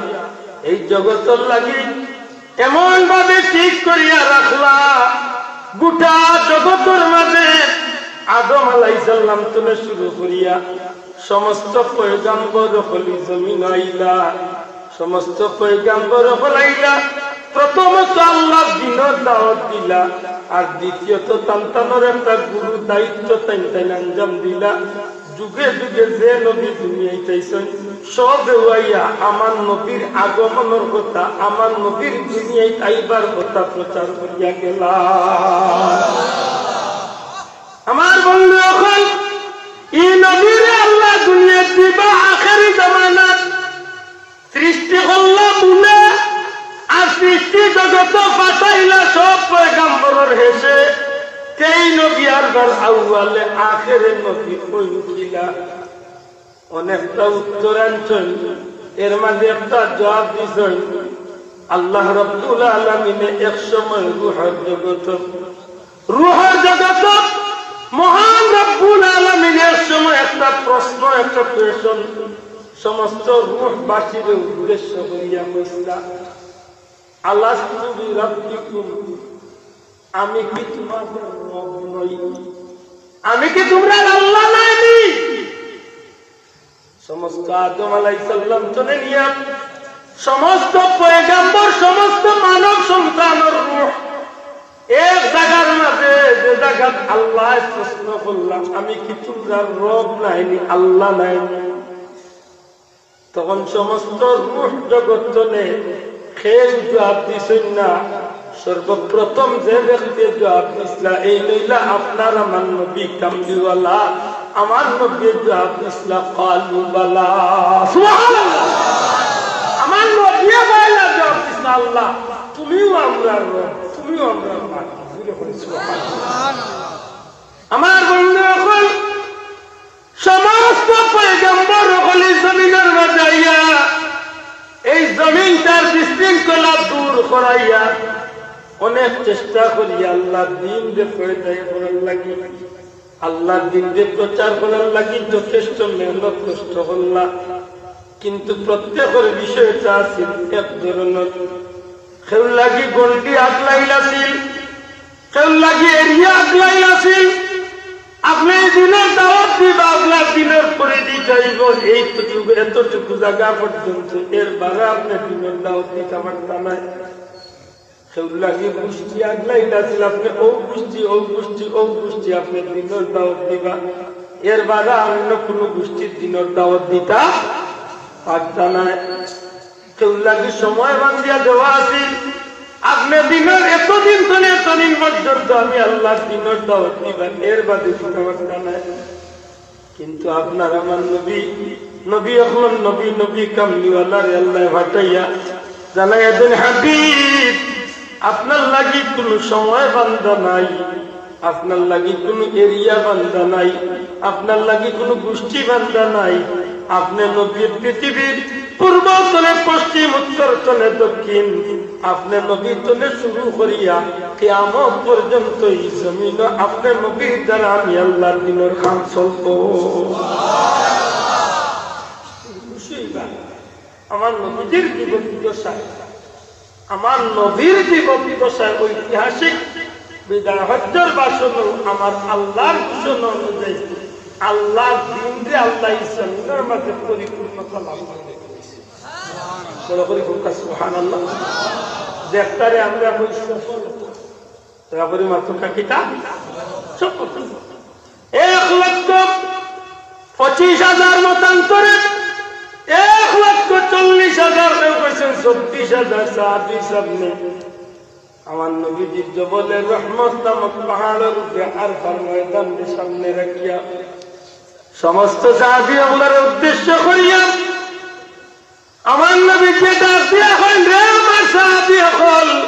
এই জগতর লাগি এমন ভাবে ঠিক করিয়া রাখলা, গোটা জগতর মাঝে আদম আলাইহিস সালাম তনে শুরু করিয়া সমস্ত পয়গাম্বর অকল ই জমিনো আইলা, সমস্ত পয়গাম্বর অকল আইলা। প্রথমত আল্লাহর দ্বীনর দাওয়াত দিলা, আর দ্বিতীয়ত তান তানর একটা গুরু দায়িত্ব তাইন তাইন আঞ্জাম দিলা। যুগে যুগে যে নবী দুনিয়াত আইছইন, সবে আইয়া আমার নবীর আগমনর কথা, আমার নবীর দুনিয়াত আইবার কথা প্রচার করিয়া গেলা। আমার বন্ধু অকল, ই নবীরে আল্লায় দুনিয়াত দিবা আখেরি জমানাত। সৃষ্টি করলা মূলে, আর সৃষ্টি জগতো পাঠাইলা সব পয়গাম্বরর হেষে। তেই নবী আরবার আউয়ালে আখেরে নবী অইন কিলা? অনেকটা উত্তর আনছইন, এর মাঝে একটা জবাব দিছইন। আল্লাহ রব্বুল আলামিনে এক সময় রুহর জগত, রুহর জগত মহান রব্বুল আলামিনে এক সময় একটা প্রশ্ন, একটা কোয়েশন সমস্ত রুহবাসীর উদ্দেশ্য করিয়া কইলা, "আলাস্তু বিরাব্বিকুম, আমি কি তোমাদের রব নই? আমি কি তোমরার আল্লাহ নায়নি?" সমস্ত আদম আলাইহিস সালাম তনে নিয়া সমস্ত পয়গাম্বর, সমস্ত মানব সন্তানর রুহ এক জাগার মাঝে, যে জাগাত আল্লায় প্রশ্ন করলা, "আমি কি তোমরার রব নায়নি, আল্লাহ নায়নি?" তখন সমস্ত রুহ জগত তনে কেউ জবাব দিছইন না। সর্বপ্রথম যে ব্যক্তিয়ে জবাব দিছলা, এইন অইলা আপনার আমার নবী কামলিওয়ালা। আমার নবীয়ে জবাব দিছলা, "ক্বালু বালা।" সুবহানাল্লাহ। আমার নবীয়ে পয়লা জবাব দিছলা, "আল্লাহ, তুমিও আমরার রব, তুমিও আমরার মালিক।" জুরে কইন সুবহানাল্লাহ। আমার বন্ধু অকল, সমস্ত পয়গম্বর অকল ই জমিনর মাঝে আইয়া এই জমিনটার বিশৃঙ্খলা দূর করাইয়া অনেক চেষ্টা করিয়া আল্লাহর দ্বীনরে পয়দা করার লাগি, আল্লাহর দ্বীনরে প্রচার করার লাগি যথেষ্ট মেহনত কষ্ট করলা। কিন্তু প্রত্যেকর বিষয়টা আছিল এক ধরনর। কেউর লাগি গণ্ডি আগলাইল আছিল, কেউর লাগি এরিয়া আগলাইল আছিল। আপনে দ্বীনর দাওয়াত দিবা, আপনার দ্বীনর পরিধি যাইব এইটুকু, এতটুকু জাগা পর্যন্ত, এর বারা আপনে দ্বীনর দাওয়াত দিতা পারতা নায়। কেউর লাগি গুষ্টি আগলাইল আছিল, আপনে অউ গুষ্টি, অউ গুষ্টি, অউ গুষ্টি আপনে দ্বীনর দাওয়াত দিবা, এর বারা অন্য কুনু গুষ্টির দ্বীনর দাওয়াত দিতা পারতা নায়। কেউর লাগি সময় বান্ধিয়া দেওয়া আছিল, আপনে দ্বীনর এতদিন তনে এতদিন পর্যন্ত আমি আল্লাহর দ্বীনর দাওয়াত দিবা, এর বাদে দিতা পারতা নায়। কিন্তু আপনার আমার নবী, নবী অকলর নবী, নবী কামলিওয়ালারে আল্লায় পাঠাইয়া জানাইয়া দেন, "হাবিব, আপনার লাগি কুনু সময় বান্ধা নাই, আপনার লাগি কুনু এরিয়া বান্ধা নাই, আপনার লাগি কুনু গুষ্টি বান্ধা নাই। আপনে নবী পৃথিবীর পূর্ব তনে পশ্চিম, উত্তর তনে দক্ষিণ, আপনে নবী তনে শুরু করিয়া কিয়ামত পর্যন্ত ই জমিনো আপনে নবীর দ্বারা আমি আল্লাহর দ্বীনর কাম চলতো।" খুশি অইবা। আমার নবীজির জীবদ্দশায়, আমার নবীর জীবদ্দশায় ঐতিহাসিক বিদায় হজ্জর ভাষণো আমার আল্লাহর ঘোষণা অনুযায়ী আল্লাহর দ্বীনরে আল্লায় ই জমিনর মাঝে পরিপূর্ণতা লাভ করে দিছে। বড় করি কউক্কা সুবহানাল্লাহ। দেখতারে আমরা কই সফলতা। দয়া করি মাতুক্কা কিতা? সফলতা। এক লক্ষ পঁচিশ হাজার মতান্তরে এক লক্ষ চল্লিশ হাজার, কেউ কইছইন চব্বিশ হাজার, সাহাবী সামনে আমার নবীজির জবলে রহমত নামক পাহাড়র উপরে আরফার ময়দানরে সামনে রাখিয়া সমস্ত সাহাবী অকলরে উদ্দেশ্য করিয়া আমার নবীজিয়ে ডাক দিয়া কইন, "রে আমার সাহাবী অকল,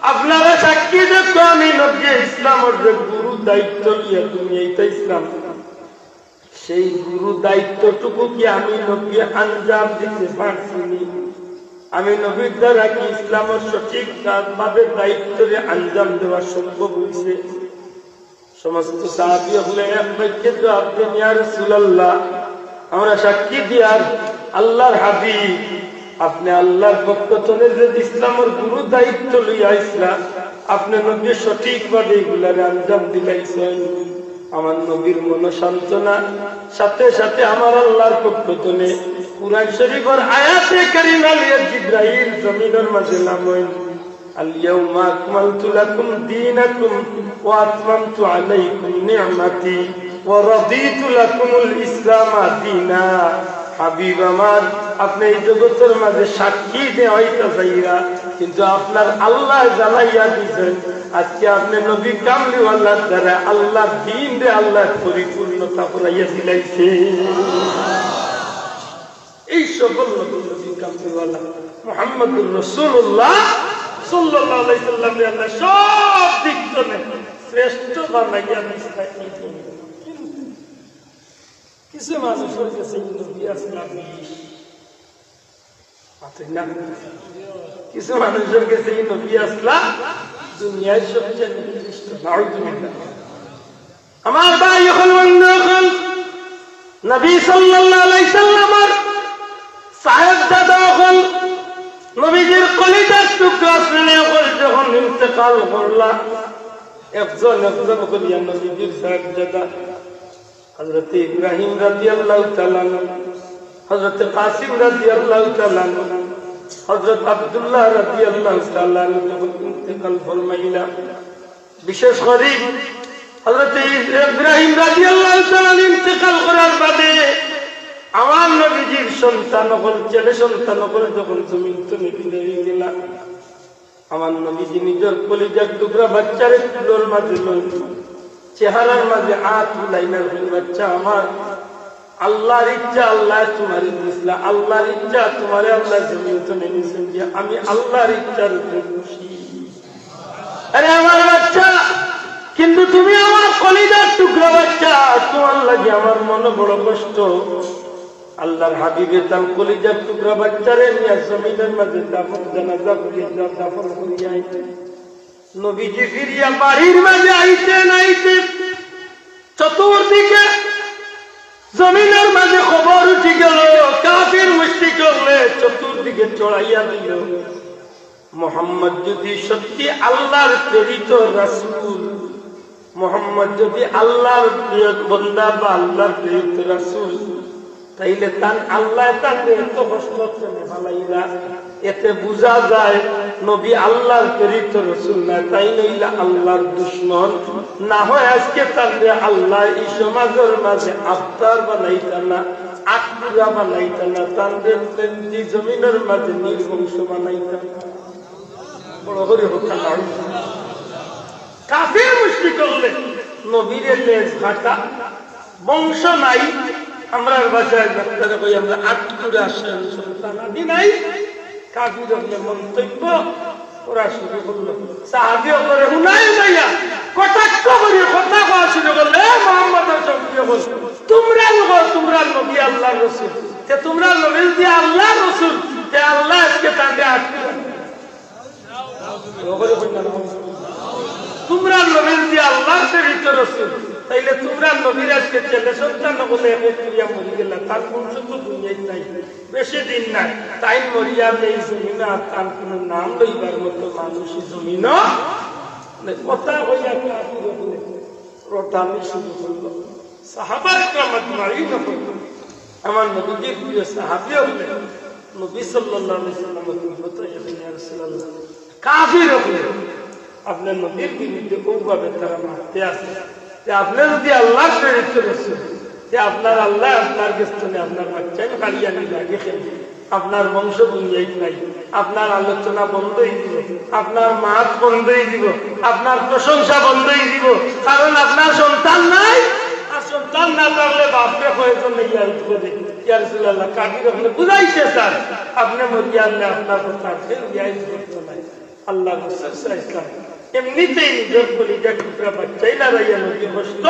আপনারা সাক্ষী দেখো, আমি নবীয়ে ইসলামর যে গুরু দায়িত্ব লইয়া দুনিয়াইত আইছলাম, সেই গুরু দায়িত্বটুকু কি আমি নবীয়ে আঞ্জাম দিতে পারছি নি? আমি নবীর দ্বারা কি ইসলামর সঠিক ভাবে দায়িত্বরে আঞ্জাম দেওয়া সম্ভব অইছে?" সমস্ত সাহাবী অকলে এক বাক্যে জবাব দেন, "ইয়া রাসূলুল্লাহ, আমরা সাক্ষী দিয়ার আল্লাহর হাবিব, আপনে আল্লাহর পক্ষ তনে যে ইসলামর গুরু দায়িত্ব লইয়া আইছলা, আপনে নবীয়ে সঠিকভাবে ইগুলারে আঞ্জাম দিলাইছইন।" আমার নবীর মনসান্তনা, সাথে সাথে আমার আল্লাহর পক্ষ তনে কুরআন শরীফর আয়াতে কারিমা লইয়া জিব্রাইল জমিনর মাঝে নামইন। اليوم أكملت لكم دينكم وأتممت عليكم نعمتي ورضيت لكم الإسلام دينا। হাবিব আমার, আপনে ই জগতর মাঝে সাক্ষী দেওয়াইতা চাইরা, কিন্তু আপনার আল্লায় জানাইয়া দিছইন, আজকে আপনে নবী কামলিওয়ালার দ্বারা আল্লাহর দ্বীনরে আল্লায় পরিপূর্ণতা করাইয়া দিলাইছে। এই সফল নবী, নবী কামলিওয়ালা মুহাম্মদুর রাসূলুল্লাহ সাল্লাল্লাহু আলাইহি ওয়াসাল্লামরে আল্লায় সব দিক তনে শ্রেষ্ঠ বানাইয়া দিছলা। কিন্তু কিছু মানুষর গেছে ই নবী আছলা বিষ, মাতইন না? কিছু মানুষর গেছে ই নবী আছলা দুনিয়ার সবচেয়ে নিকৃষ্ট। নাউজুবিল্লাহ। আমার ভাই অকল, বন্ধু অকল, নবী সাল্লাল্লাহু আলাইহি সাল্লামর সাহেবজাদা অকল, নবীজির কলিজার টুকরা ছেলে অকল যখন ইন্তেকাল করলা, একজন একজন করিয়া নবীজির সাহেবজাদা, হযরত ইব্রাহিম রাদিয়াল্লাহু তাআলা আনহু, হযরত কাসিম রাদিয়াল্লাহু তাআলা আনহু, হযরত আব্দুল্লাহ রাদিয়াল্লাহু তাআলা আনহু যখন ইন্তেকাল ফরমাইলা, বিশেষ করি হযরত ইব্রাহিম রাদিয়াল্লাহু তাআলা আনহু ইন্তেকাল করার বাদে আমার নবীজির সন্তান অকল, ছেলে সন্তান অকল যখন জমিন তনে বিদায় অইগেলা, আমার নবীজি নিজর কলিজার টুকরা বাচ্চারে কুলর মাঝে লইন, চেহারার মাঝে আত বুলাইলা, কইন, "বাচ্চা আমার, আল্লাহর ইচ্ছা, আল্লায় তুমারে দিছলা, আল্লাহর ইচ্ছা, তুমারে আল্লায় জমিন তনে নিছইন যে আমি আল্লাহর ইচ্ছার উপরে খুশি।" আরে আমার বাচ্চা, কিন্তু তুমি আমার কলিজার টুকরা বাচ্চা, তুমার লাগি আমার মনো বড় কষ্ট। আল্লাহর হাবিবে তান কলিজার টুকরা বাচ্চারে নিয়া জমিনর মাঝে দাফন, জানাজা পড়িয়া দাফন করিয়া আইতে, নবীজি ফিরিয়া বাড়ির মাঝে আইতে নাইতে চতুর্দিকে জমিনর মাঝে খবর উঠি গেল, কাফির মুশরিক অকলে চতুর্দিকে ছড়াইয়া দিল। মোহাম্মদ যদি সত্যি আল্লাহর প্রেরিত রাসূল, মোহাম্মদ যদি আল্লাহর প্রিয় বন্দা বা আল্লাহর প্রেরিত রাসূল, তাইলে তান আল্লায় তানরে এত কষ্ট কেনে ফালাইলা? এতে বুঝা যায় নবী আল্লাহর প্রেরিত রাসূল নায়, তাইন অইলা আল্লাহর দুশমন। না হয় আজকে তানরে আল্লায় ই সমাজর মাঝে আবতার বানাইতা না, আটপুরা বানাইতা না, তানরে ই জমিনর মাঝে নির্বংশ বানাইতা না। বড় করি কউক্কা না। কাফির মুশরিক অকলে নবীরে লেজ কাটা, বংশ নাই, আমরার ভাষায় ডাক্তারে কই আমরা আটপুরা সন্তানাদি নাই। কাফির অকলে মন্তব্য করা শুরু করলো। সাহাবী অকলরে হুনাই হুনাইয়া কটাক্ষ করি কথা কওয়া শুরু করলো, "এ মোহাম্মদর সঙ্গী অকল, তুমরার নবী আল্লাহর রসুল, তে তুমরার নবী যদি আল্লাহর রসুল, তে আল্লায় আজকে তানরে আটপুরা।" তুমরার নবী যদি আল্লাহর প্রেরিত রসুল, তাইলে তুমরার নবীর আজকে ছেলে সন্তান অকলে এক এক করিয়া মরি গেলা, তান বংশ তো দুনিয়াত নাই, বেশি দিন নাই। তাইন মরিয়া ই জমিনো আর তান কুনু নাম লইবার মতো মানুষ ই জমিনো নাই। কথা কইয়া কাফির অকলে রটানি শুরু করলো। সাহাবায়ে কেরাম আজমাইন অকল, আমার নবীজির প্রিয় সাহাবী অকলে, নবী সাল্লাল্লাহু আলাইহি ওয়াসাল্লামর উম্মত অকলে, ইয়া রাসূলুল্লাহ, কাফির অকলে আপনার নবীর বিরুদ্ধে অউভাবে তারা মাততে আছে, তে আপনে যদি আল্লাহর প্রেরিত রসুল, তে আপনার আল্লায় আপনার গেছ থনে আপনার বাচ্চাইন কাড়িয়া নিলা গি কেনে? আপনার বংশ দুনিয়াত নাই, আপনার আলোচনা বন্ধ অই যিবো, আপনার মাত বন্ধ অই যিবো, আপনার প্রশংসা বন্ধ অই যিবো, কারণ আপনার সন্তান নাই। আর সন্তান না থাকলে বাপরে কয়জন ইয়াদ করে? ইয়া রাসূলুল্লাহ, কাফির অকলে বুঝাইছে স্যার, আপনে মরিয়া আনলে আপনার কথা কেউ ইয়াদ করতো নায়। আল্লাহ রসুল সাল্লাল্লাহু আলাইহি ওয়াসাল্লাম এমনিতেই নিজর কলিজার টুকরা বাচ্চাইন লড়াইয়া নবীর কষ্ট,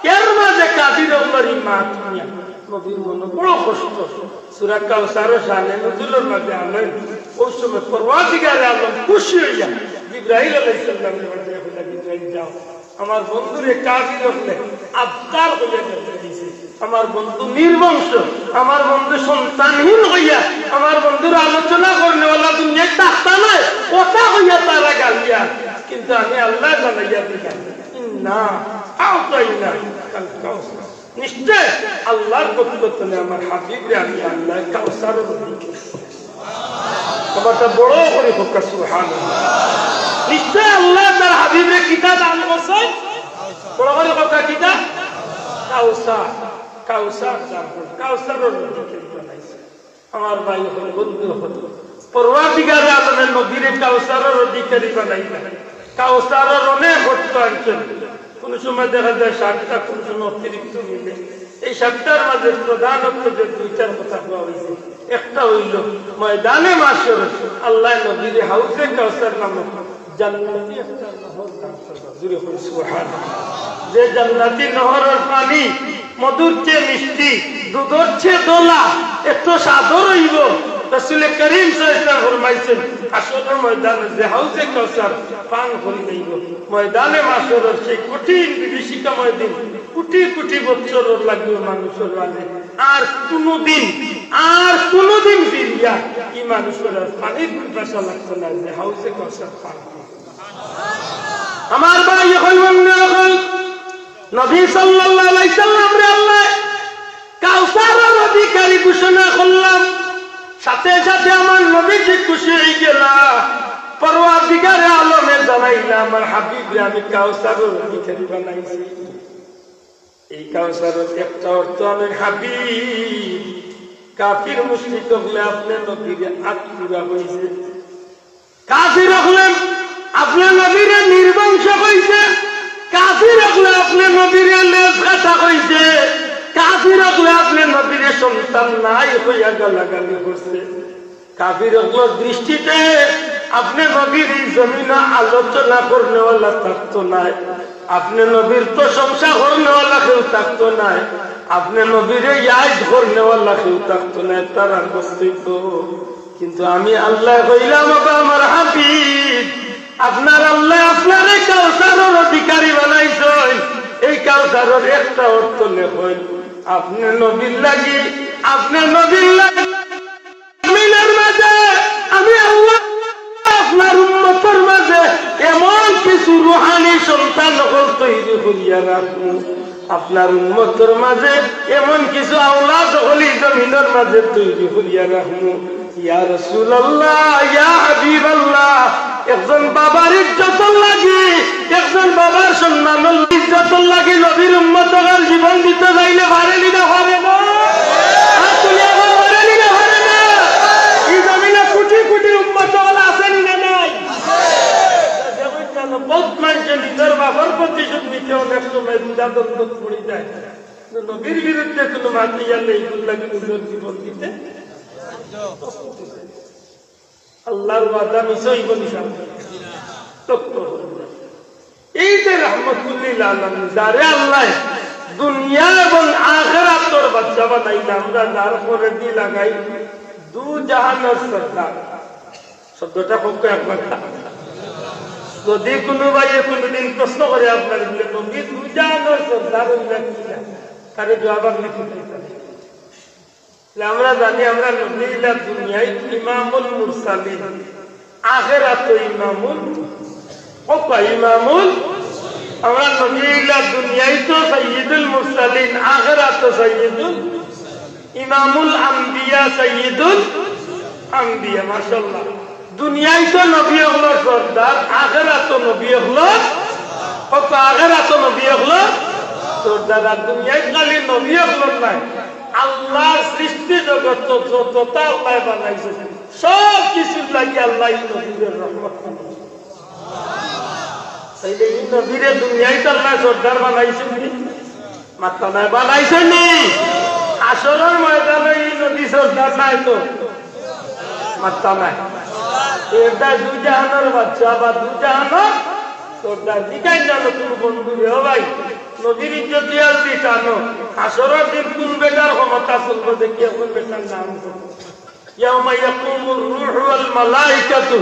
এর মাঝে কাফির অকলর ই মাত হুনিয়া নবীর মনো বড় কষ্ট। সূরা কাউসারর শানে নুজুলর মাঝে আনইন, অউ সময় পরওয়ারদিগারে আলম খুশি অইয়া জিব্রাইল আলাইহিস সালামরে পাঠাইয়া কইলা, "জিব্রাইল যাও, আমার বন্ধুরে কাফির অকলে আবতার কইয়া গালি দিছে।" আমার বন্ধু নির্বংশ, আমার বন্ধু সন্তানহীন অইয়া, আমার বন্ধুর আলোচনা করনেওয়ালা দুনিয়াত থাকতা নায়, কথা কইয়া তারা গালিয়া। কিন্তু আমি আল্লায় জানাইয়া দিলাম, ইন্না আ'তাইনাকাল কাউসার। নিশ্চয় আল্লাহর পক্ষ তনে আমার হাবিবরে আমি আল্লায় কাউসারর অধিকারী। কথাটা বড় করি কউক্কা, সুবহানাল্লাহ। নিশ্চয় আল্লায় তার হাবিবরে কিতা দান করছইন? বড় করি কউক্কা, কিতা? কাউসার। কাউসার দান করছইন, কাউসারর অধিকারী বানাইছইন। আমার ভাই অকল, বন্ধু অকল, পরওয়ারদিগারে আলমে নবীরে কাউসারর অধিকারী বানাইলা। কাউসারর অনেক অর্থ আনছইন। কুনু সময় দেখা যায় সাতটা, কুনু সময় অতিরিক্ত মিলে। এই সাতটার মাঝে প্রধানত যে দুইটার কথা কওয়া অইছে, একটা অইলো ময়দানে মাশর আল্লায় নবীরে হাউজে কাউসার নামক জান্নাতি একটা নহর দান করবা। জোরে কইন সুবহানাল্লাহ। যে জান্নাতি নহরর পানি মধুর চেয়ে মিষ্টি, দুধর চেয়ে ধলা, এত স্বাদর অইবো। রাসূলে করিম সাল্লাল্লাহু আলাইহি ওয়াসাল্লাম ফরমাইছইন, হাশরর ময়দানে যে হাউজে কাউসার পান করি যাইবো, ময়দানে মাশরর সেই কঠিন বিভীষিকাময় দিন, কোটি কোটি বছরর লাগি মানুষর মাঝে আর কুনুদিন, আর কুনুদিন ফিরিয়া ই মানুষর আর পানির পিপাসা লাগতো নায় যে হাউজে কাউসার পান করবো। আমার ভাই অকল, বন্ধু অকল, নবী সাল্লাল্লাহু আলাইহি ওয়াসাল্লামরে আল্লায় কাউসারর অধিকারী ঘোষণা করলা, সাথে সাথে আমার নবীজি খুশি অইগেলা। পরওয়ারদিগারে আলমে জানাইলা, আমার হাবিবরে আমি কাউসারর অধিকারী বানাইছি। এই কাউসারর একটা অর্থ অইলো হাবিব। কাফির মুশরিক অকলে আপনে নবীরে আতপুরা কইছে, কাফির অকলে আপনে নবীরে নির্বংশ কইছে, কাফির অকলে আপনে নবীরে লেজ কাটা কইছে, কাফির অকলে আপনে নবীরে সন্তান নাই কইয়া গালাগালি করছে। কাফির অকলর দৃষ্টিতে আপনে নবীর ই জমিনো আলোচনা করনেওয়ালা থাকতো নায়, আপনে নবীর প্রশংসা করনেওয়ালা কেউ থাকতো নায়, আপনে নবীরে ইয়াদ করনেওয়ালা কেউ থাকতো নায়, তারার অস্তিত্ব। কিন্তু আমি আল্লায় কইলাম, ওগো আমার হাবিব, আপনার আল্লায় আপনারে কাউসারর অধিকারী বানাইছইন। এই কাউসারর একটা অর্থ লেখইন, আপনে নবীর লাগি, আপনে নবীর লাগি জমিনর মাঝে আমি আল্লাহ আপনার উম্মতর মাঝে এমন কিছু রুহানি সন্তান অকল তৈরি করিয়া রাখমু, আপনার উম্মতর মাঝে এমন কিছু আওলাদ অকল ই জমিনর মাঝে তৈরি করিয়া রাখমু। ইয়া রাসূলুল্লাহ, ইয়া হাবিবাল্লাহ, একজন বাবার ইজ্জতর লাগি, একজন বাবার সম্মানর ইজ্জতর লাগি নবীর উম্মত অকল জীবন দিতে চাইলে পারে নি না পারে না? হাত তুলিয়া বল, পারে নি না পারে না? ই জমিনো কোটি কোটি উম্মত অকল আছে নি না নাই? বহুত মানষে নিজর বাবার প্রতিশোধ নিতে অনেক সময় দ্বিধাদ্বন্দ্বত পড়ি যায়। নবীর বিরুদ্ধে কুনু মাত অইলে ইগুর লাগি নিজর জীবন দিতে। আল্লাহর ওয়াদা মিছা অইবো নি সামনে? তক্ত। এই যে রহমতুল্লিল আলামিন, যারে আল্লায় দুনিয়া এবং আখেরাতর বাদশা বানাইলা, আমরা যার পরেদি লাগাই দু জাহানর সর্দার। শব্দটা খুব একবার। যদি কুনু ভাইয়ে কুনুদিন প্রশ্ন করে আপনারে, বলে, "নবী দু জাহানর সর্দার অইলা কিলা?" তারে জবাব আপনে কি দিতা? তে আমরা জানি, আমরার নবী অইলা দুনিয়াইত ইমামুল মুরসালিন, আখেরাতো ইমামুল, ওপা ইমামুল, আমরার নবী অইলা দুনিয়াইতো সাইয়্যিদুল মুরসালিন, আখেরাতো সাইয়্যিদুল, ইমামুল আম্বিয়া, সাইয়্যিদুল আম্বিয়া, মাশাআল্লাহ। দুনিয়াইতো নবী অকলর সর্দার, আখেরাতো নবী অকলর, ওপা আখেরাতো নবী অকলর সর্দার। আর দুনিয়াইত খালি নবী অকলর নায়, আল্লাহর সৃষ্টি জগৎ যত, যততা আল্লায় বানাইছইন, সব কিছুর লাগি আল্লায় ই নবীরে রহমত বানাইছইন। তাইলে ই নবীরে দুনিয়াত আল্লায় সর্দার বানাইছইন নি? মাত্তা নাই, বানাইছইন নি? হাশরর ময়দানো ই নবী সর্দার নায় তো? মাত্তা নাই। এরদায় দুই জাহানর বাদশা বা দুই জাহানর সর্দার। জিগাইন না কুনু বন্ধুরে, "ও ভাই, নবীর ইজ্জত দিয়া যদি টানো, হাশরর দিন কুন বেটার ক্ষমতা চলবো, দেখি কুন বেটার নাম।" يوم يقوم الروح والملائكة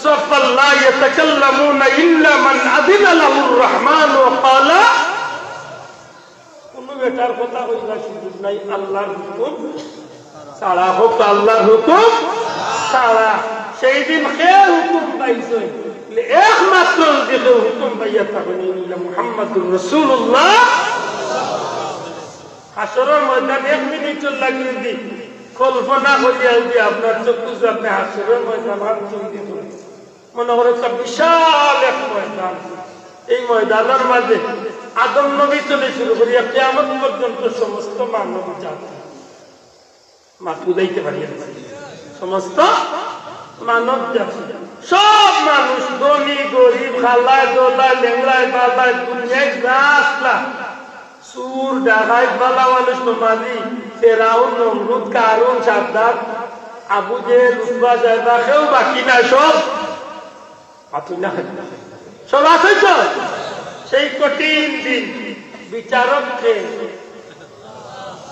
صفا لا يتكلمون إلا من أذن له الرحمن وقال। কুনু বেটার কথা কইবার সুযোগ নাই, আল্লার হুকুম ছাড়া। কউক্কা, আল্লার হুকুম ছাড়া। সেই দিন কে হুকুম পাইছইন? একমাত্র যদি কেউ হুকুম পাইয়া থাকইন, ইলা মুহাম্মাদুর রাসূলুল্লাহ। হাশরর ময়দান এক মিনিটর লাগি যদি কল্পনা করিয়া যদি আপনার চক্ষু যদি আপনে হাশরর ময়দান আর চোখ দিয়া দেখইন, মনে করো একটা বিশাল এক ময়দান। এই ময়দানর মাঝে আদম নবী তনে শুরু করিয়া কিয়ামত পর্যন্ত সমস্ত মানব জাতি, মাত বুঝাইতে পারি না, সমস্ত মানব জাতি, সব মানুষ, ধনী গরিব, কালায় ধলায়, লেংড়ায় বালায়, দুনিয়াত যা আছলা, চুর, ডাকাইত, ভালা মানুষ, নমাজি, ফেরাউন, নমরুদ, কারুন, সাদ্দাত, আবু জেহেল, উতবা, শায়বা, কেউ বাকি নাই, সব। মাতুন না কেনে? সব আছইন তো? সেই কঠিন দিন বিচারক কে?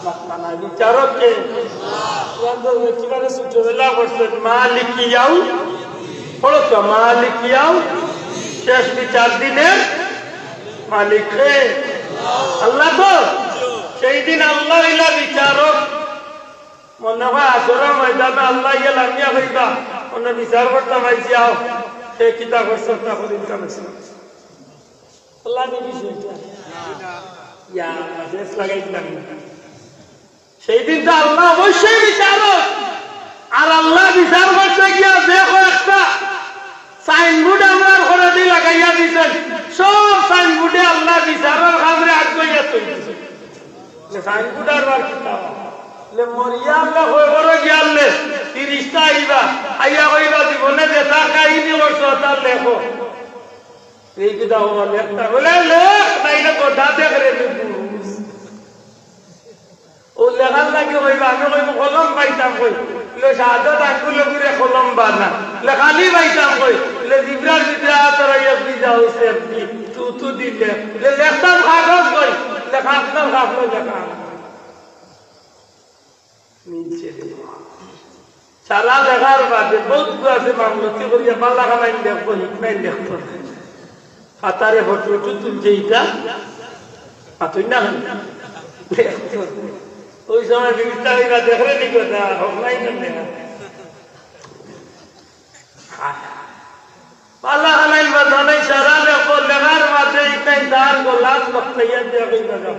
মাতইন না, বিচারক কে? তোমরা তো একেবারে ছোটবেলা পড়ছো, মালিকি ইয়াউ-, পড়ছো, মালিকি ইয়াউ-, শেষ বিচার দিনের মালিক কে? আল্লাহ তো। সেই দিন আল্লাহ অইলা বিচারক। মনে হয় হাশরর ময়দানো আল্লায় লামিয়া কইবা, "অনো বিচার করতাম আইছি, আও, হে কিতা করছে, তা করিম কাম আছে।" আল্লাহ দেখি সেইটা। ইয়া, শেষ লাগাই দিলাম। সেই দিন তো আল্লাহ অবশ্যই বিচারক। আর আল্লাহ বিচার করতে গিয়া যে কয়েকটা সাইনবোর্ড আমরার ঘরেদি লাগাইয়া দিছইন, সব সাইনবোর্ডে আল্লাহ বিচারর কামরে আগুয়াইয়া থইছে। লে সাইনবোর্ড আর বার কিতা? লে মরিয়া আল্লাহ কবরো গিয়া লে ফিরিস্তা আইবা, আইয়া কইবা, "জীবনে যেতা কাহিনী করছো, তা লেখো।" এই কিতা হবা লেখতা? বলে, "লেখ, নাইলে কথা দেখ রে, তুই বুঝ।" ও লেখার লাগি কইবা, আমি কইমু কলম পাইতাম কই, লে শাহাদত আঙ্গুলে ঘুরে কলম বানা, লে কালি পাইতাম কই, লে জিব্রার ভিতরে আতর আইয়া ভিজা হইছে, এমনি তু তু দিলে, লে লেখতাম কাগজ কই, লে কাগজ কাগজ লেখা। মিলছে রে। সারা লেখার বাদে বউত গু আছে মামলতি করিয়া বালা খানাইন লেখবো, হিকমাইন লেখবো না। হাতারে ফটো উঠু তুলছে ইটা, মাতুন না কেনে? লেখবো। ওই সময় বিবিধতা হইবা দেখরে নি কথা, হক নাই না দেখা। বালা খানাইন বা জানাই সারা লেখবো, লেখার বাদে ইটাই তার গলাত লটকাইয়া দিয়া কইবা যাও।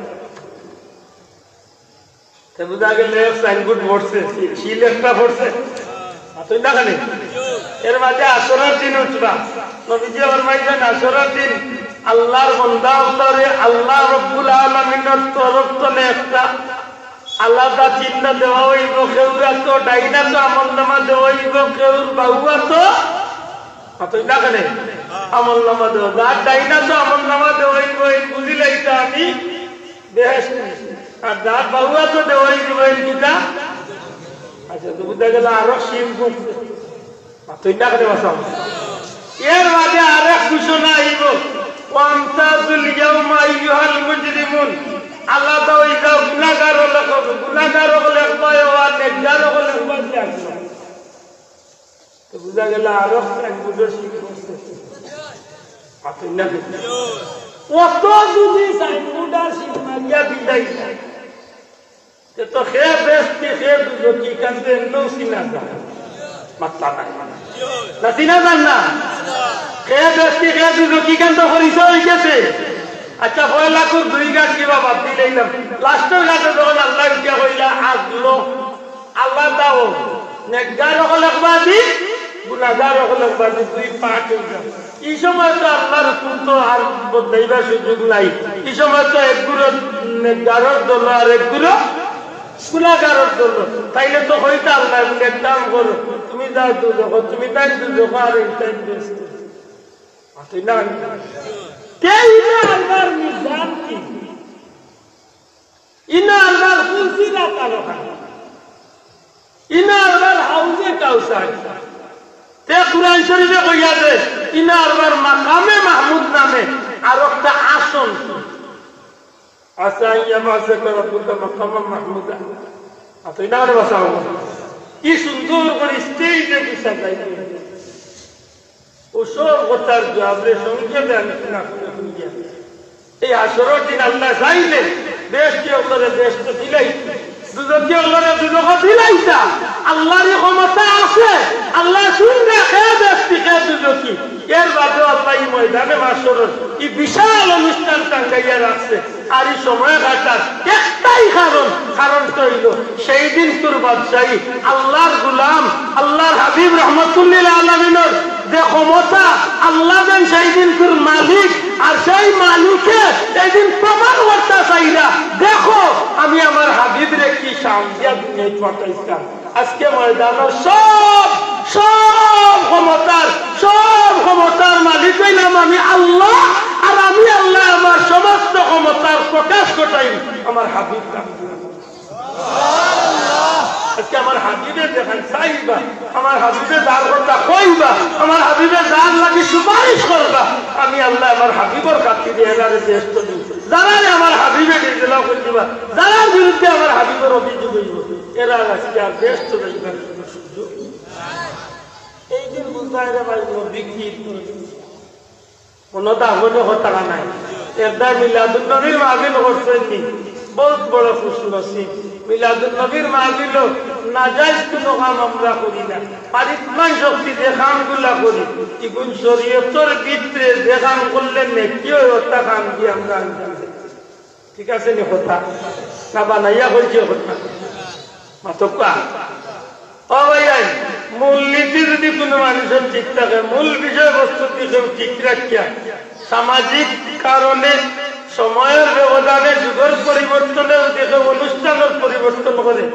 তে বুঝা গেল এক সাইনবোর্ড পড়ছে, সি-, সিল একটা পড়ছে। মাতুন না কেনে? এর মাঝে হাশরর দিন উঠবা। নবীজি ফরমাইছইন, হাশরর দিন আল্লাহর বান্দা অকলরে আল্লাহ রব্বুল আলামিনর তরফ তনে একটা আলাদা চিহ্ন দেওয়া হইব। কেউর আতো ডাইন আতো আমলনামা দেওয়া হইব, কেউর বাউ আতো, মাতুন না কেনে? আমলনামা দেওয়া। যার ডাইন আতো আমলনামা দেওয়া হইব, এই বুঝিলাইতা আমি বেহেশত। আর যার বাউ আতো দেওয়া হইব, এই কিতা? আচ্ছা, তো বুঝা গেল আরো সিল গুণ। মাতুন না কেনে বাঁচাও। এর বাদে আরেক ঘোষণা আইব, "ওয়ামতাজুল ইয়াউমা আইয়ুহাল মুজরিমুন।" আলাদা হই যাও, গুনাহগার অকল, গুনাহগার অকল এক পাশে, আর নেককার অকল এক পাশে আসো। তো বুঝা গেল আরো এক গুণর সিল করছে। মাতুন না কেনে? অত যদি সাইনবোর্ড আর সিল মারিয়া বিদায় দেয়, তে তো কে বেহেস্তি, কে দুজখি, ইখান তো এমনেউ চিনা যায়। মাতইন না। না চিনা যায় না? কে বেহেস্তি, কে দুজখি, ইখান তো পরিচয় হই গেছে। আচ্ছা, পয়লা খুব দুই গাছ কিবা বাদ দিলাইলাম। লাস্টর গাছে যখন আল্লায় উঠিয়া কইলা, "আদলো, আল্লাহ দাও, নেককার অকল এক বাদি, গুনাহগার অকল এক বাদি, দুই পার্ট হই যাও।" ই সময় তো আল্লাহর হুকুম তো আর বদলাইবার সুযোগ নাই। ই সময় তো এক গুরু নেককারর দল আর এক গুরু গুনাগারর জন্য। তাইলে তো কইতা আল্লায় বুলে, "এক কাম করো, তুমি যাও দুজখো, তুমি তাইন দুজখো আর এই তাইন বেহেস্তো।" মাতইন না? তে ইনো আল্লার মিজান কি? ইনো আল্লার ফুলসিরাত আরোহণ। ইনো আল্লার হাউজে কাউসার। তে কুরআন শরীফে কইয়া দে, ইনো আল্লার মাকামে মাহমুদ নামে আরোকটা আসন। আসা আন ইয়াবআসাকা রাব্বুকা মাকামান মাহমুদা। মাতইন না রে বাবা। কি সুন্দর করি স্টেজে বইয়া যাইবে। অউ সব কথার জবাবরে সংক্ষেপে আমি শোনা করে শুনিয়া। এই হাশরর দিন আল্লায় চাইলে বেহেস্তি অকলরে বেহেস্তো দিলাইতা, দুজখি অকলরে দুজখো দিলাইতা। আল্লারই ক্ষমতা আছে, আল্লায় চিনরা কে বেহেস্তি কে দুজখি। এর বাদেও আল্লায় ই ময়দানে মাশরর ই বিশাল অনুষ্ঠান টাঙ্গাইয়া রাখছে। আর ই সময় কাটার একটাই কারণ, কারণটা অইলো সেই দিনকুর বাদশাহী, আল্লার গুলাম, আল্লার হাবিব রহমতুল্লিল আলামিনর যে ক্ষমতা, আল্লা যেন সেই দিনকুর মালিক, আর সেই মালিকে এই দিন প্রমাণ করতা চাইরা, দেখো আমি আমার হাবিবরে কি শান দিয়া দুনিয়াত পাঠাইছলাম। আজকে ময়দানর সব, সব ক্ষমতার, সব ক্ষমতার মালিক অইলাম আমি আল্লা, আর আমি আল্লায় আমার সমস্ত ক্ষমতার প্রকাশ ঘটাইমু আমার হাবিব। আজকে আমার হাবিবে যেখান চাইবা, আমার হাবিবে যার কথা কইবা, আমার হাবিবে যার লাগি সুপারিশ করবা, আমি আল্লায় আমার হাবিবর খাতিরে এরারে বেহেস্তো দিমু। যারারে আমার হাবিবে নির্দলা করি দিবা, যারার বিরুদ্ধে আমার হাবিবর অভিযোগ অইবো, এরার আজকে আর বেহেস্তো যাইবার কোনো সুযোগ নাই। এই দিন বুঝায় রে ভাই, নবী কি মনো দাবনে কথা নাই। এরদায় মিলাদুন নবীর মাহফিল করছইন নি, বউত বড় খুশনসিব। মিলাদুন নবীর মাহফিলো নাজাইজ কুনু কাম আমরা করি না। আর ইমান শক্তি যে কামগুলা করি, ইগুন শরীয়তর ভিতরে যে কাম করলে নেকি অয়, অতা কাম দি আমরা আঞ্জাম দেই। ঠিক আছে নি কথা? না বানাইয়া কইছি কথা? মাতউক্কা। ও ভাইয়াইন, মূলনীতি যদি কুনু মানুষর ঠিক থাকে, মূল বিষয়বস্তু যদি কেউ ঠিক রাখিয়া, সামাজিক কারণে, সময়র ব্যবধানে, যুগর পরিবর্তনে যদি কেউ অনুষ্ঠানর পরিবর্তন করে,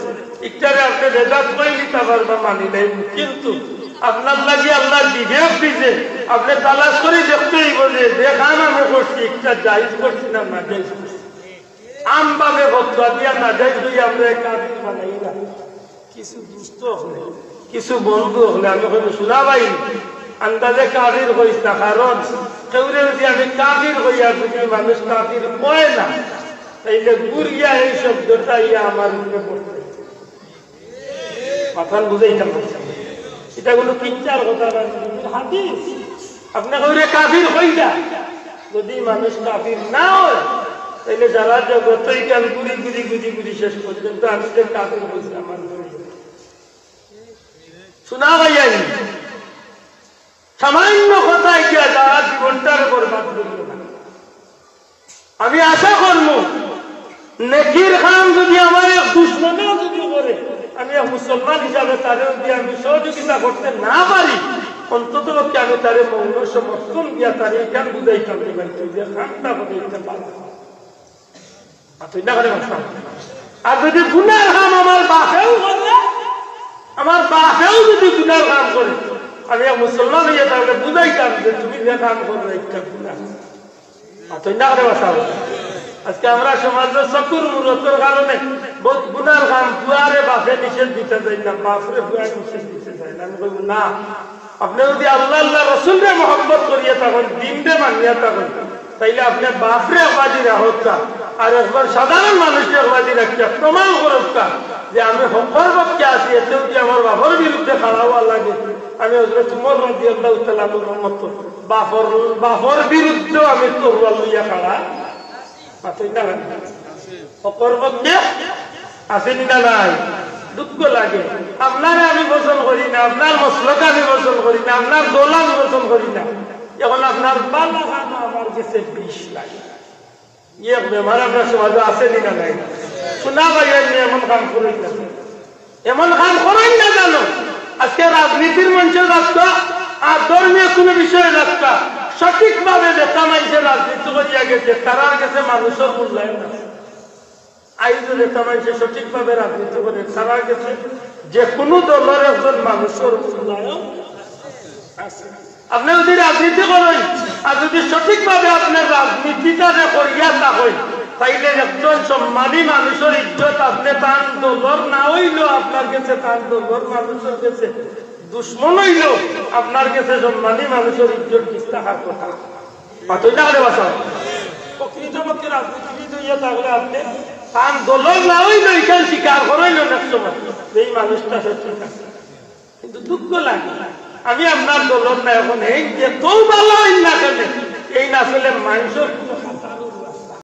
ইকটারে আপনে বেদাত কইলিতা পারবা, মানি লাইমু। কিন্তু আপনার লাগি আল্লায় বিবেক দিছে, আপনে তালাশ করি দেখতে অইবো যে, যে কাম আমি করছি, ইকটা জায়েজ করছি না নাজায়েজ করছি। আমভাবে ফতোয়া দিয়া নাজায়েজ অইয়া আমরারে কাফির বানাইরা। কিছু দুস্ত অকলে, কিছু বন্ধু অকলে আমি কইমু, "হুনা ভাই, আন্দাজে কাফির কইছ না, কারণ কেউরে যদি আমি কাফির কই আর যদি মানুষ কাফির কয় না, তাইলে ঘুরিয়া এই শব্দটা আইয়া আমার উপরে পড়তে।" মাতইন বুঝাইতাম পারছি। ইটা কুনু কিচ্ছার কথা না, হাদিস। আপনে কেউরে কাফির কইরা, যদি মানুষ কাফির না অয়, তাইলে সারা জগত ইখান ঘুরি ঘুরি ঘুরি ঘুরি শেষ পর্যন্ত আমি যে কাফির কইছি আমার ঘুরি। হুনা ভাইয়াইন, সামান্য কথায় গিয়া যারা জীবনটারে বরবাদ করিও না। আমি আশা করমু, নেকির কাম যদি আমার এক দুশমনেও যদি করে, আমি এক মুসলমান হিসাবে তারে যদি আমি সহযোগিতা করতে না পারি, অন্তত পক্ষে আমি তারে মৌন সমর্থন দিয়া তারে ইখান বুঝাইতাম যে, "ভাই, তুই যে কামটা করে ইটা পারস না।" আর তুই না করে বাঁচতাম। আর যদি গুনার কাম আমার বাপেও করে, আমার বাপেও যদি গুনার কাম করে, আমি এক মুসলমান অইয়া তারে বুঝাইতাম যে, "তুমি যে কাম করো, ইটা গুনা।" আর তুই না করে বাঁচাও। আজকে আমরা সমাজর চকুর মুরতর কারণে বউত গুনার কাম পুয়ারে বাপে নিষেধ দিতা চায় না, বাপরে পুয়ায় নিষেধ দিতা চায় না। আমি কইমু, "না, আপনে যদি আল্লা, আল্লা রসুলরে মহব্বত করিয়া থাকইন, দিনরে মানিয়া থাকইন, তাইলে আপনে বাপরে একবাজি রাখউক্কা, আর একজন সাধারণ মানুষরে একবাজি রাখিয়া প্রমাণ করউক্কা যে আমি হকর পক্ষে আছি, এতে যদি আমার বাপর বিরুদ্ধে খাড়া অওয়া লাগে, আমি হজরত উমর রাদিয়াল্লাহু তাআলা আনহুর মতো বাপর, বাপর বিরুদ্ধেও আমি তরোয়াল লইয়া খাড়া।" মাতইন না কেনে? হকর পক্ষে আছি নি না নাই? দুঃখ লাগে। আপনারে আমি পছন্দ করি না, আপনার মসলক আমি পছন্দ করি না, আপনার দল আমি পছন্দ করি না। অখন আপনার ভালা কামও আমার গেছে বিষ লাগে। ই এক বেমার আমরার সমাজো আছে নি না নাই? হুনা ভাইয়াইন, এমন কাম করইন না। এমন কাম করইন না জানো। আজকে রাজনীতির মঞ্চে যাউক্কা, আর ধর্মীয় কুনু বিষয়ে যাউক্কা, সঠিকভাবে যেতা মানষে রাজনীতি করিয়া গেছে, তারার গেছে মানুষর মূল্যায়ন আছে। আইজ যেতা মানষে সঠিকভাবে রাজনীতি করে, তারার গেছে যে কুনু দলর একজন মানুষর মূল্যায়ন আছে। আপনে যুদি রাজনীতি করইন আর যুদি সঠিকভাবে আপনে রাজনীতিটারে করিয়া থাকইন, তাইলে একজন সম্মানী মানুষর ইজ্জত আপনে তান দলর না অইলেও আপনার গেছে, তান দলর মানুষর গেছে দুশমন অইলেও আপনার গেছে সম্মানী মানুষর ইজ্জত ঠিক থাকার কথা। মাতইন না কেনে বা? প্রকৃতপক্ষে রাজনীতিবিদ অইয়া থাকলে আপনে তান দলর না অইলেও ইখান স্বীকার করইন অনেক সময়, এই মানুষটা সত্যি না। কিন্তু দুঃখ লাগে, আমি আপনার দলর না, অখন হেইন যেতউ ভালা অইন না কেনে, এইন আসলে মানুষর